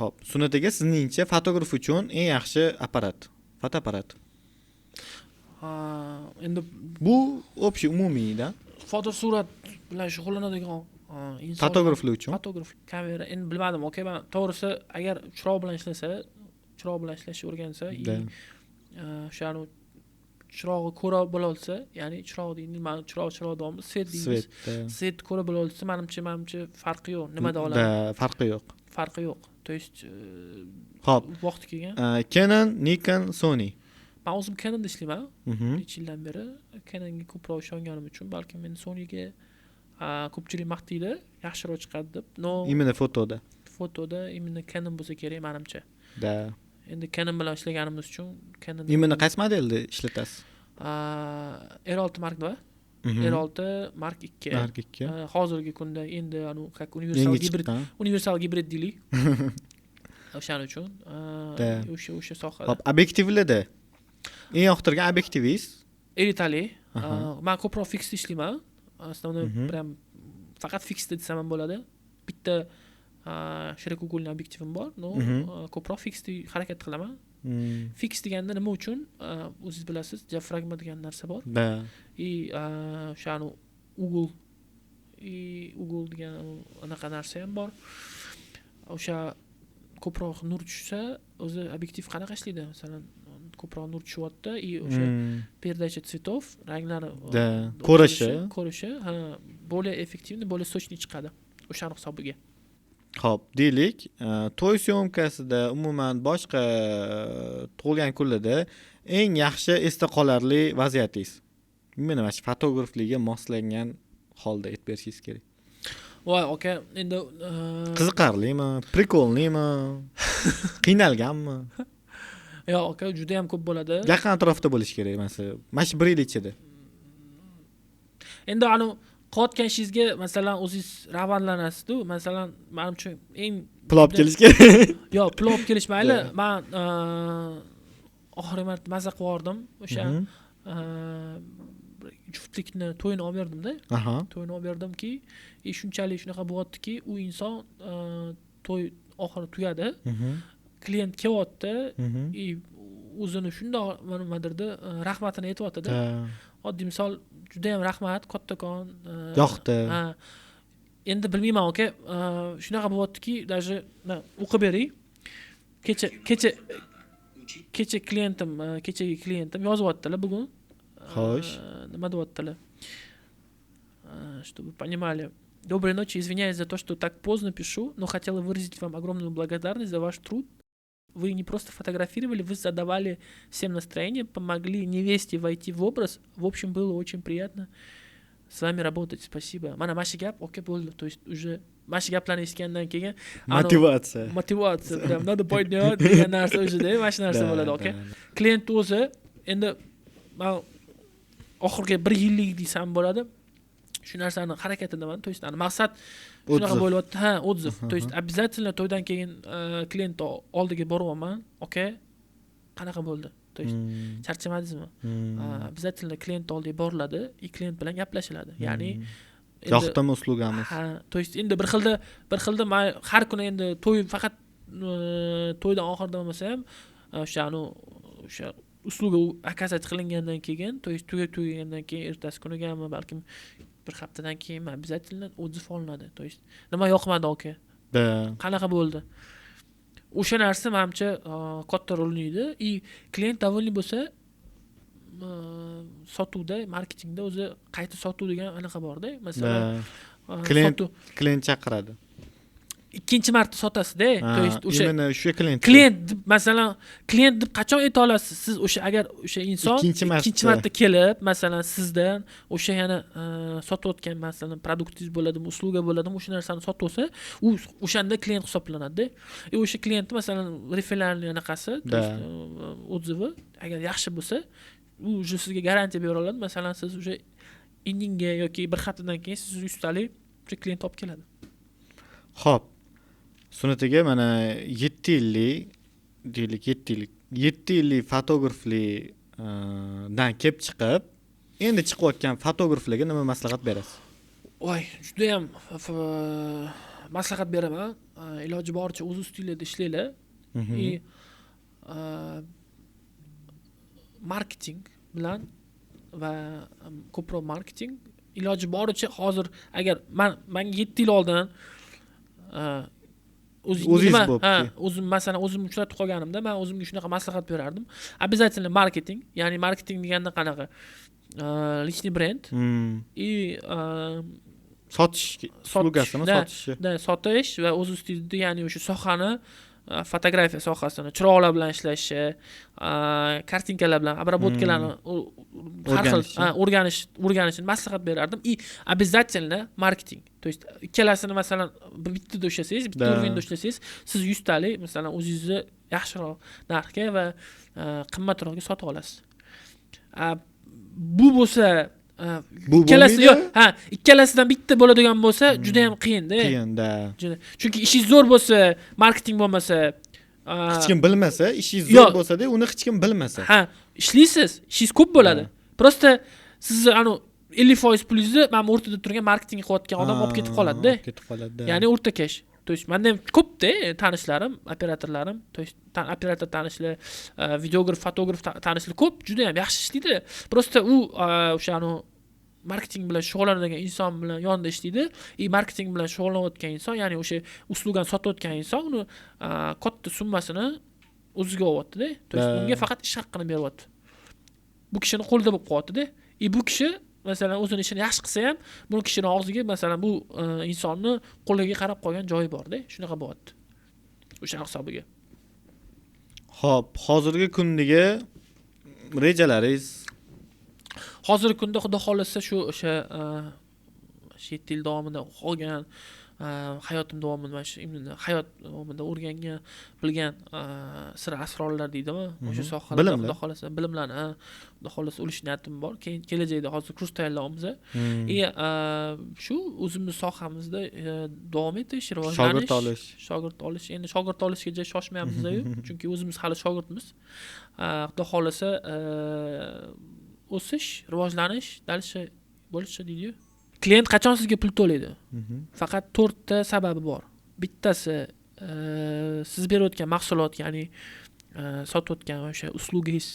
ho'p, Sunnat aka, sizningcha fotograf uchun eng yaxshi apparat, fotoapparat? Endi Bu общий, umumiyda. Fotosurat bilan shug'ullanadigan inson, Fotograflar uchun. Fotograf kamera, endi bilmadim, okey, man to'g'risi, agar chiroq bilan ishlasa, chiroq bilan ishlashni o'rgansa и o'shani chirog'i ko'ra bilolsa, ya'ni chiroq deydi, man chiroq, chiroq deyapmiz, свет deymiz. Свет da. Свет ko'ra bilolsa, manimcha farqi yo'q nimada oladi. Да, farqi yo'q. Farqi yo'q, то есть Ho'p. vaqti kelgan. Canon, Nikon, Sony. Man o'zim Canonda ishlayman necha yildan beri. Canonga ko'proq ishonganim uchun, balkim men Sonyga, ko'pchilik maqtaydi, yaxshiroq chiqadi deb, но Именно fotoda. Fotoda именно Canon bo'lsa kerak, manimcha. Endi Canon bilan ishlaganimiz uchun Canon. Именно qaysi modelni ishlatasiz? R6 Mark 2. R6 Mark 2. Mark 2. Hozirgi kunda endi anu как universal Yangi gibrid, chiqqan. Universal gibrid deylik, o'shaning uchun o'sha sohada. Hop, obyektivlarda eng yoqtirgan obyektivingiz? Elitali. Man ko'proq fiksda ishlayman, основной, прям faqat fiksda desam ham bo'ladi. Bitta широкоугольный obyektivim bor, но ko'proq fiksda harakat qilaman. Fiks deganda nima uchun? O'zingiz bilasiz, diafragma degan narsa bor и o'shani угол и угол degan anaqa narsa ham bor. O'sha ko'proq nur tushsa, o'zi obyektiv qanaqa ishlaydi? Masalan, ko'proq nur tushyapti и o'sha передача цветов, ranglari Да, ko'rishi. Ko'rishi, ha, более эффективный, более сочный chiqadi o'shani hisobiga. Ho'p, deylik, to'y съёмка sida, umuman boshqa tug'ilgan kunlarda eng yaxshi esda qolarli vaziyatingiz? Именно mana shu fotograflikka moslangan holda aytib berishingiz kerak. Voy, aka, endi Qiziqarlimi, прикольный mi, qiynalganmi? Yo'q, aka, juda yam ko'p bo'ladi. Yaqin atrofda bo'lishi kerak, masalan, mana shu bir yil ichida. Endi anavi qilayotgan ishingizga, masalan, o'zingiz rag'batlanasizdu. Masalan, manimcha, eng Pul olib kelish kerak. Yo'q, pul olib kelish mayli. Man oxirgi marta maza qilib yubordim o'sha bir juftlikni to'yini olib berdimda. To'yini olib berdimki, и shunchalik shunaqa bo'lyaptiki, u inson, to'y oxiri tugadi, klient kelyapti и o'zini shundoq nimadirda rahmatini aytyaptida. Oddiy misol, judayam rahmat kattakon, Yoqdi. Ha, endi bilmayman, aka, shunaqa bo'lyaptiki, даже o'qib beray, kecha kecha Uch Kecha klientim, kechagi klientim yozyaptilar bugun. Xo'sh. Nima deyaptilar, чтобы вы понимали: «Доброй ночи, извиняюсь за то, что так поздно пишу, но хотела выразить вам огромную благодарность за ваш труд. Вы не просто фотографировали, вы задавали всем настроение, помогли невесте войти в образ. В общем, было очень приятно с вами работать. Спасибо». Mana shu gap, okey, bo'ldi. То есть уже mana shu gaplarni eshitgandan keyin Motivatsiya. Motivatsiya, прям надо поднять degan narsa уже, mana shu narsa bo'ladi, aka. Klient o'zi endi, man oxirgi bir yillik desam bo'ladi, shu narsani harakatidaman. То есть maqsad shunaqa bo'lyapti, ha, отзыв. То есть обязательно to'ydan keyin klient oldiga boryapman: «Aka, qanaqa bo'ldi? То есть charchamadingizmi?» Обязательно klient oldiga boriladi и klient bilan gaplashiladi, ya'ni Yoqdimi услуга miz? Ha, то есть endi bir xilda man har kuni endi to'y faqat to'ydan oxirida bo'lmasa ham, o'sha o'sha услуга оказать qilingandan keyin, то есть tugab tugagandan keyin ertasi kunigami, balkim bir haftadan keyin обязательно отзыв olinadi. То есть nima yoqmadi, aka, qanaqa bo'ldi, o'sha narsa manimcha katta rol o'ynaydi. И klient довольный bo'lsa, sotuvda, marketingda o'zi qayta sotuv degan anaqa borda, masalan. Klient chaqiradi. Ikkinchi marta sotasizda, то есть o'sha Именно o'sha klient. Klient deb, masalan, klient deb qachon ayta olasiz siz? O'sha agar o'sha inson Ikkinchi marta. ikkinchi marta kelib, masalan, sizdan o'sha yana sotayotgan, masalan, produktingiz bo'ladimi, услуга bo'ladimi, o'sha narsani sotib olsa, u o'shanda klient hisoblanadida. И o'sha klientni, masalan, реферальный anaqasi, то есть отзывi agar yaxshi bo'lsa, u уже sizga garantiya bera oladi, masalan, siz уже indinga yoki bir haftadan keyin siz 100 talik o'sha klient olib keladi. Ho'p, Sunnat aka, mana 7 yillik deylik, 7 yillik, 7 yillik fotograflikdan kelib chiqib, endi chiqayotgan fotograflarga nima maslahat berasiz? Voy, judayam maslahat beraman: iloji boricha o'z ustinglarda ishlanglar и marketing bilan va ko'proq marketing, iloji boricha. Hozir agar man manga 7 yil oldin O'zingiz nima bo'libdi. Ha, o'zim, masalan, o'zimni uchratib qolganimda, man o'zimga shunaqa maslahat berardim: обязательно marketing. Ya'ni marketing deganda qanaqa? Личный бренд и Sotish услуга sini sotishi. Да, sotish va o'z ustingizda, ya'ni o'sha sohani, fotografiya sohasini, chiroqlar bilan ishlashi, картинка lar bilan обработка larni har xil O'rganishi. Ha, o'rganishni maslahat berardim. И обязательно marketing, то есть ikkalasini, masalan, bittada ushlasangiz, bitta уровень da ushlasangiz, siz 100 talik, masalan, o'zingizni yaxshiroq narxga va qimmatroqga sota olasiz. Bu bo'lsa Bu ikkalasi bo'lmaydi. Yo'q, ha, ikkalasidan bitta bo'ladigan bo'lsa, juda ham qiyinda. Qiyinda. Chunki ishingiz zo'r bo'lsa, marketing bo'lmasa, Hech kim bilmasa, ishingiz zo'r Yo'q. bo'lsada, uni hech kim bilmasa. Ha, ishlaysiz, ishingiz ko'p bo'ladi, просто sizni anavi 50% pulingizni mana bu o'rtada turgan marketing qilayotgan odam olib ketib qoladida. Olib ketib qoladi. Ya'ni o'rtakash. То есть manda ham ko'pda tanishlarim, operatorlarim, то есть operator tanishlar, videograf, fotograf tanishlar ko'p, juda ham yaxshi ishlaydi. Просто u o'sha anavi marketing bilan shug'ullanadigan inson bilan yonida ishlaydi. И marketing bilan shug'ullanayotgan inson, ya'ni o'sha услуга ni sotayotgan inson uni katta summasini o'ziga olyaptida. То есть unga faqat ish haqqini beryapti. Bu kishini qo'lida bo'lib qolyaptida. И bu kishi, masalan, o'zini ishini yaxshi qilsa ham, bu kishini og'ziga, masalan, bu insonni qo'liga qarab qolgan joyi borda, shunaqa bo'lyapti o'shani hisobiga. Xo'p, hozirgi kundagi rejalaringiz? Hozirgi kunda, xudo xohlasa, shu o'sha 7 yil davomida olgan, hayotim davomida, mana shu именно hayot davomida o'rgangan, bilgan sir asrorlar deydimi, o'sha sohalarda Bilimlar. xudo xohlasa, bilimlarni, ha, xudo xohlasa, ulish niyatim bor. Keyin kelajakda hozir kurs tayyorlayapmiz и shu o'zimizni sohamizda davom etish, rivojlanish. Shogird olish. Shogird olish, endi shogird olishga shoshmayapmiz-yu, chunki o'zimiz hali shogirdmiz. Xudo xohlasa, o'sish, rivojlanish, дальше больше deydiyu. Klient qachon sizga pul to'laydi? Faqat to'rtta sababi bor. Bittasi siz berayotgan mahsulot, ya'ni sotayotgan o'sha услуга ngiz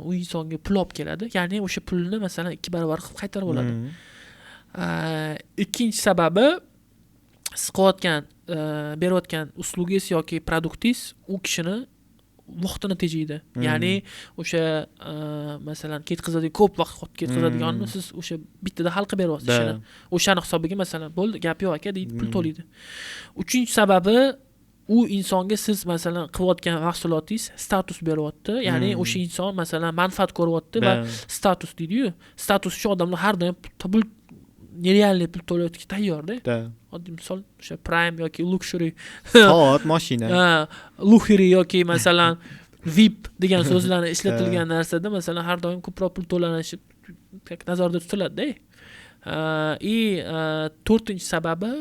u insonga pul olib keladi, ya'ni o'sha pulni, masalan, ikki barobar qilib qaytarib oladi. Ikkinchi sababi, siz qilayotgan, berayotgan услуга ngiz yoki produktingiz u kishini Vaqtini tejaydi. Ya'ni o'sha masalan, ketkazadigan, ko'p vaqt ketkazadiganini siz o'sha bittada hal qilib beryapsiz ishini. O'shani hisobiga, masalan, bo'ldi, gap yo'q aka deydi, pul to'laydi. Uchinchi sababi, u insonga siz, masalan, qilayotgan mahsulotingiz status beryapti, ya'ni o'sha inson, masalan, manfaat ko'ryapti va status deydiyu, status uchun odamlar har doim pul, нереальный pul to'layotga tayyorda. Oddiy misol, o'sha prime yoki luxury Soat, mashina. Ha, luxury yoki, masalan, VIP degan so'zlarni ishlatilgan narsada, masalan, har doim ko'proq pul to'lanishi как nazarda tutiladida. И to'rtinchi sababi,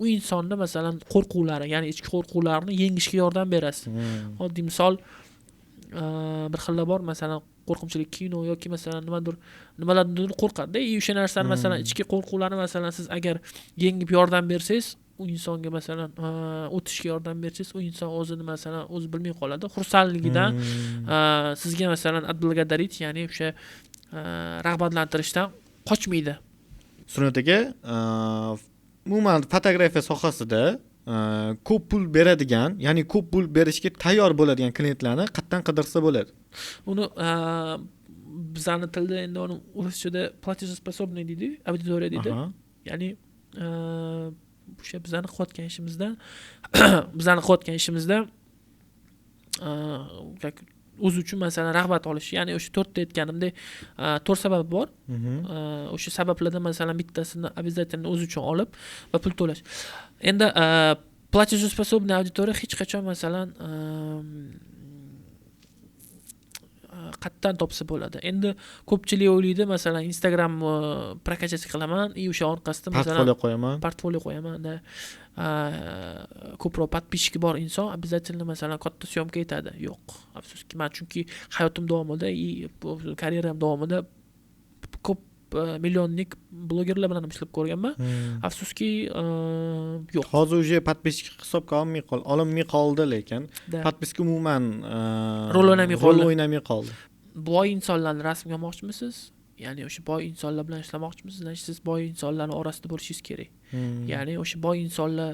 u insonni, masalan, qo'rquvlari, ya'ni ichki qo'rquvlarini yengishga yordam berasiz. Oddiy misol, bir xillar bor, masalan, qo'rqinchli kino yoki, masalan, nimadir, nimalardandir qo'rqadida. И o'sha narsani, masalan, ichki qo'rquvlarni, masalan, siz agar yengib yordam bersangiz u insonga, masalan, o'tishga yordam bersangiz, u inson o'zini, masalan, o'zi bilmay qoladi xursandligidan. Sizga, masalan, отблагодарить, ya'ni o'sha rag'batlantirishdan qochmaydi. Sunnat aka, umuman fotografiya sohasida ko'p pul beradigan, ya'ni ko'p pul berishga tayyor bo'ladigan klientlarni qayerdan qidirsa bo'ladi? Uni bizani tilda, endi uni ruschada платежеспособный deydi, auditoriya deydi. Ya'ni o'sha bizani qilayotgan ishimizdan как o'zi uchun, masalan, rag'bat olish, ya'ni o'sha to'rtta aytganimdek, to'rt sabab bor. O'sha sabablardan, masalan, bittasini обязательно o'zi uchun olib va pul to'lash. Endi платежеспособный auditoriya hech qachon, masalan, qayerdan topsa bo'ladi? Endi ko'pchilik o'ylaydi, masalan, Instagram прокачать qilaman и o'sha orqasida, masalan, Portfolio qo'yaman. Portfolio qo'yaman da, ko'proq подписчики bor inson обязательно, masalan, katta съёмка aytadi. Yo'q, afsuski, man chunki hayotim davomida и karyeram davomida ko'p millionlik blogerlar bilan ham ishlab ko'rganman. Afsuski, yo'q. Hozir уже подписчик hisobga olinmay qoldi, lekin Da. подписка umuman Rol o'ynamay rol qoldi. o'ynamay qoldi. Boy insonlarni rasmga olmoqchimisiz, ya'ni o'sha boy insonlar bilan ishlamoqchimisiz, значит, siz boy insonlarni orasida bo'lishingiz kerak. Ya'ni o'sha boy insonlar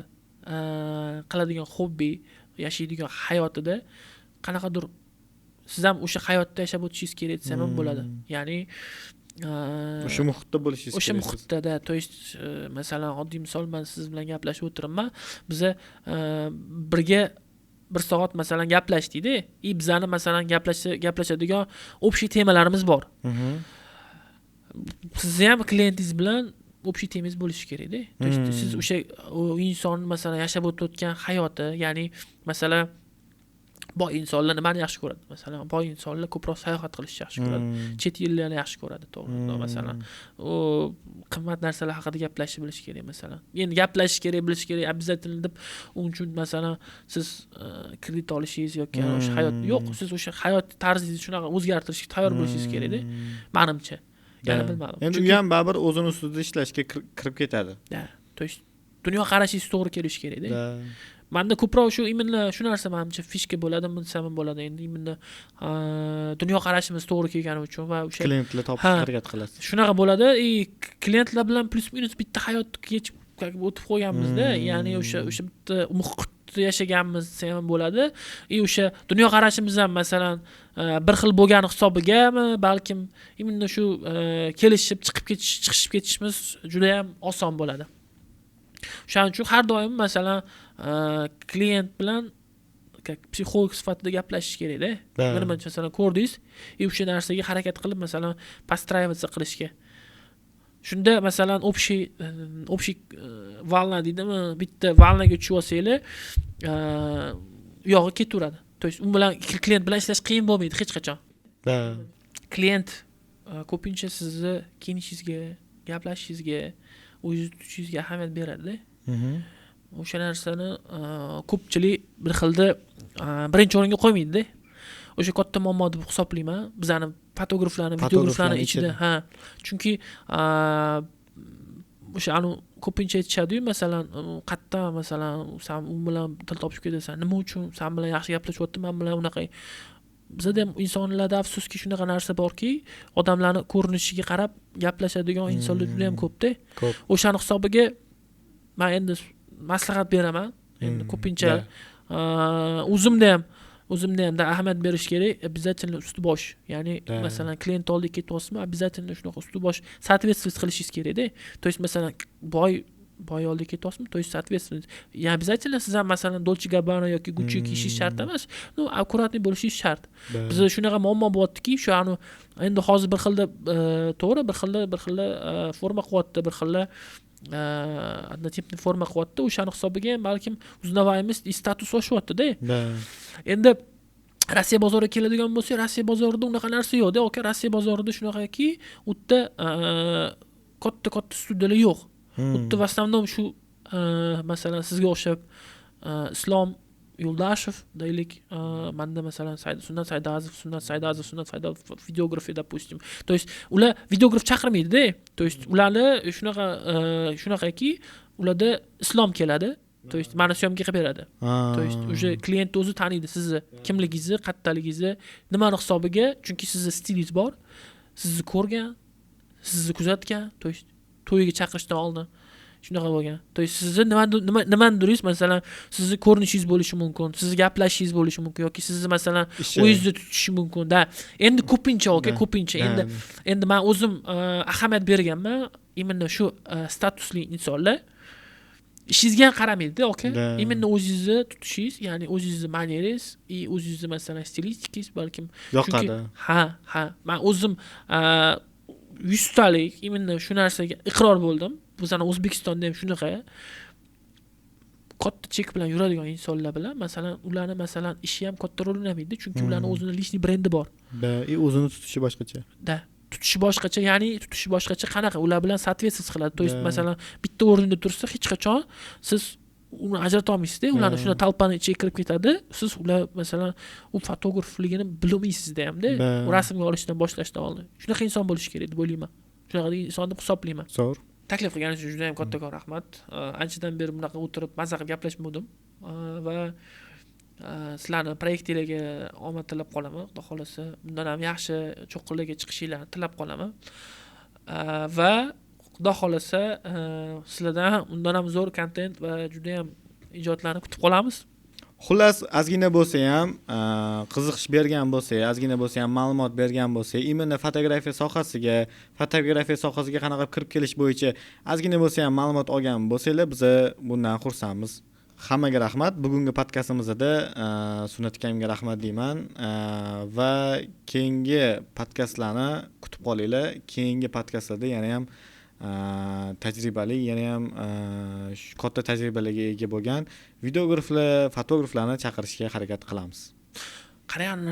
qiladigan hobbi, yashaydigan hayotida qanaqadir siz ham o'sha hayotda yashab o'tishingiz kerak desam ham bo'ladi. Ya'ni O'sha muhitda bo'lishingiz o'sha kerak. muhitda, то есть masalan, oddiy misol, man siz bilan gaplashib o'tiribman, biza birga bir soat, masalan, gaplashdikda и bizani, masalan, gaplashadigan общий temalarimiz bor. Sizni ham klientingiz bilan общий temangiz bo'lishi kerakda. То есть siz o'sha u insonni, masalan, yashab o'tayotgan hayoti, ya'ni, masalan, boy insonlar nimani yaxshi ko'radi? Masalan, boy insonlar ko'proq sayohat qilishni yaxshi ko'radi, chet ellarni yaxshi ko'radi, to'g'ri? Masalan, u qimmat narsalar haqida gaplashishni bilish kerak, masalan. Endi gaplashish kerak, bilish kerak обязательно deb, uning uchun, masalan, siz kredit olishingiz yoki o'sha hayot yo'q, siz o'sha hayot tarzingizni shunaqa o'zgartirishga tayyor bo'lishingiz kerakda, manimcha. Yana bilmadim. Endi u ham baribir o'zini ustida ishlashga kirib ketadi. Да, то есть dunyoqarashingiz to'g'ri kelishi kerakda. Manda ko'proq shu, именно shu narsa, manimcha, фишка bo'ladimi desam ham bo'ladi. Endi именно dunyoqarashimiz to'g'ri kelgani uchun va o'sha Klientlar topishga harakat qilasiz. Shunaqa bo'ladi и klientlar bilan плюс минус bitta hayot kechib, как бы, o'tib qo'yganmizda. Ya'ni o'sha bitta muhitda yashaganmiz desa ham bo'ladi и o'sha dunyoqarashimiz ham, masalan, bir xil bo'lgani hisobigami, balkim, именно shu kelishib chiqib ketish, chiqishib ketishimiz judayam oson bo'ladi. O'shaning uchun har doim, masalan, klient bilan как psixolog sifatida gaplashish kerakda. Nima, masalan, ko'rdingiz и o'sha narsaga harakat qilib, masalan, подстраиваться qilishga. Shunda, masalan, общий волна deydimi, bitta волна ga tushib olsanglar, u yog'i ketaveradi. То есть u bilan, klient bilan ishlash qiyin bo'lmaydi hech qachon. Klient ko'pincha sizni kiyinishingizga, gaplashishingizga, o'zingizni tutishingizga ahamiyat beradida. O'sha narsani ko'pchilik bir xilda birinchi o'ringa qo'ymaydida. O'sha katta muammo deb hisoblayman bizani fotograflarni, videograflarni Fotograflarni ichida. ichida. Ha, chunki o'sha anavi ko'pincha aytishadiyu, masalan, qayerdan, masalan, san u bilan til topishib ketasan, nima uchun san bilan yaxshi gaplashyapti, man bilan unaqa. Bizada ham insonlarda, afsuski, shunaqa narsa borki, odamlarni ko'rinishiga qarab gaplashadigan insonlar juda yam ko'pda. Ko'p. O'shani hisobiga man endi maslahat beraman endi ko'pincha o'zimda ham O'zimda ham ahamiyat berish kerak, обязательно usti bosh, ya'ni masalan, klient oldiga ketyapsizmi, обязательно shunaqa usti bosh соответствовать qilishingiz kerakda. То есть, masalan, boy oldiga ketyapsizmi, то есть соответствовать не обязательно siz ham, masalan, Dolce Gabbana yoki Gucci kiyishingiz shart emas, ну, аккуратный bo'lishingiz shart. Bizda shunaqa muammo bo'lyaptiki, shu anavi endi hozir bir xilda, to'g'ri, bir xilda forma qilyapti, bir xilda однотипный forma qilyapti. O'shani hisobiga ham balkim узнаваемость и status oshyaptida. Endi Rossiya bozoriga keladigan bo'lsak, Rossiya bozorida unaqa narsa yo'qda, aka. Rossiya bozorida shunaqaki, u yerda katta katta studiyalar yo'q. U yerda в основном shu, masalan, sizga o'xshab, Islom Yo'ldashev deylik, manda, masalan, Sunnat Saydazov, Sunnat Saydazov, Sunnat Saydazov videografi, допустим. То есть ular videograf chaqirmaydida. То есть ularni shunaqa, shunaqaki, ularda Islom keladi, то есть mani съёмка qilib beradi. То есть уже klient o'zi taniydi sizni kimligingizni, qayerdaligingizni, nimani hisobiga, chunki sizni stilingiz bor, sizni ko'rgan, sizni kuzatgan, то есть to'yiga chaqirishdan oldin shunaqa bo'lgan. То есть sizni nima nimanidiringiz, masalan, sizni ko'rinishingiz bo'lishi mumkin, sizni gaplashishingiz bo'lishi mumkin yoki sizni, masalan, Ishi. o'zingizni tutishi mumkin da. Endi ko'pincha, aka, ko'pincha endi man o'zim ahamiyat berganman, именно shu statusli insonlar ishingizga ham qaramaydida, aka. Именно o'zingizni tutishingiz, ya'ni o'zingizni манера ngiz и o'zingizni, masalan, stilistikangiz balkim. Yoqadi. Ha, man o'zim 100talik именно shu narsaga iqror bo'ldim. Masalan, O'zbekistonda ham shunaqa katta chek bilan yuradigan insonlar bilan, masalan, ularni, masalan, ishi ham katta rol o'ynamaydi, chunki ularni o'zini личный brendi bor. Да, и o'zini tutishi boshqacha. Да, tutishi boshqacha, ya'ni tutishi boshqacha qanaqa, ular bilan соответствовать qiladi. То есть, masalan, bitta o'rinda tursa, hech qachon siz uni ajrata olmaysizda ularni. Shunda толпа ni ichiga kirib ketadi, siz ular, masalan, u fotografligini bilolmaysizda hamda u rasmga olishdan boshlashdan oldin shunaqa inson bo'lishi kerak deb o'ylayman, shunaqa inson deb hisoblayman. Zo'r. Taklif qilganingiz uchun juda yam kattakon rahmat. Anchadan beri bunaqa o'tirib maza qilib gaplashmadim va sizlarni proyektinglarga omad tilab qolaman. Xudo xohlasa, bundan ham yaxshi cho'qqilarga chiqishinglarni tilab qolaman va Xudo xohlasa, sizlardan undan ham zo'r kontent va judayam ijodlarni kutib qolamiz. Xullas, ozgina bo'lsa ham qiziqish bergan bo'lsa, ozgina bo'lsa ham ma'lumot bergan bo'lsa, именно fotografiya sohasiga qanaqa kirib kelish bo'yicha ozgina bo'lsa ham ma'lumot olgan bo'lsanglar, biza bundan xursandmiz. Hammaga rahmat. Bugungi podkastimizda Sunnat akamga rahmat deyman va keyingi podkastlarni kutib qolinglar. Keyingi podkastlarda yana ham tajribali, yana ham katta tajribalarga ega bo'lgan videograflar, fotograflarni chaqirishga harakat qilamiz. Qarang.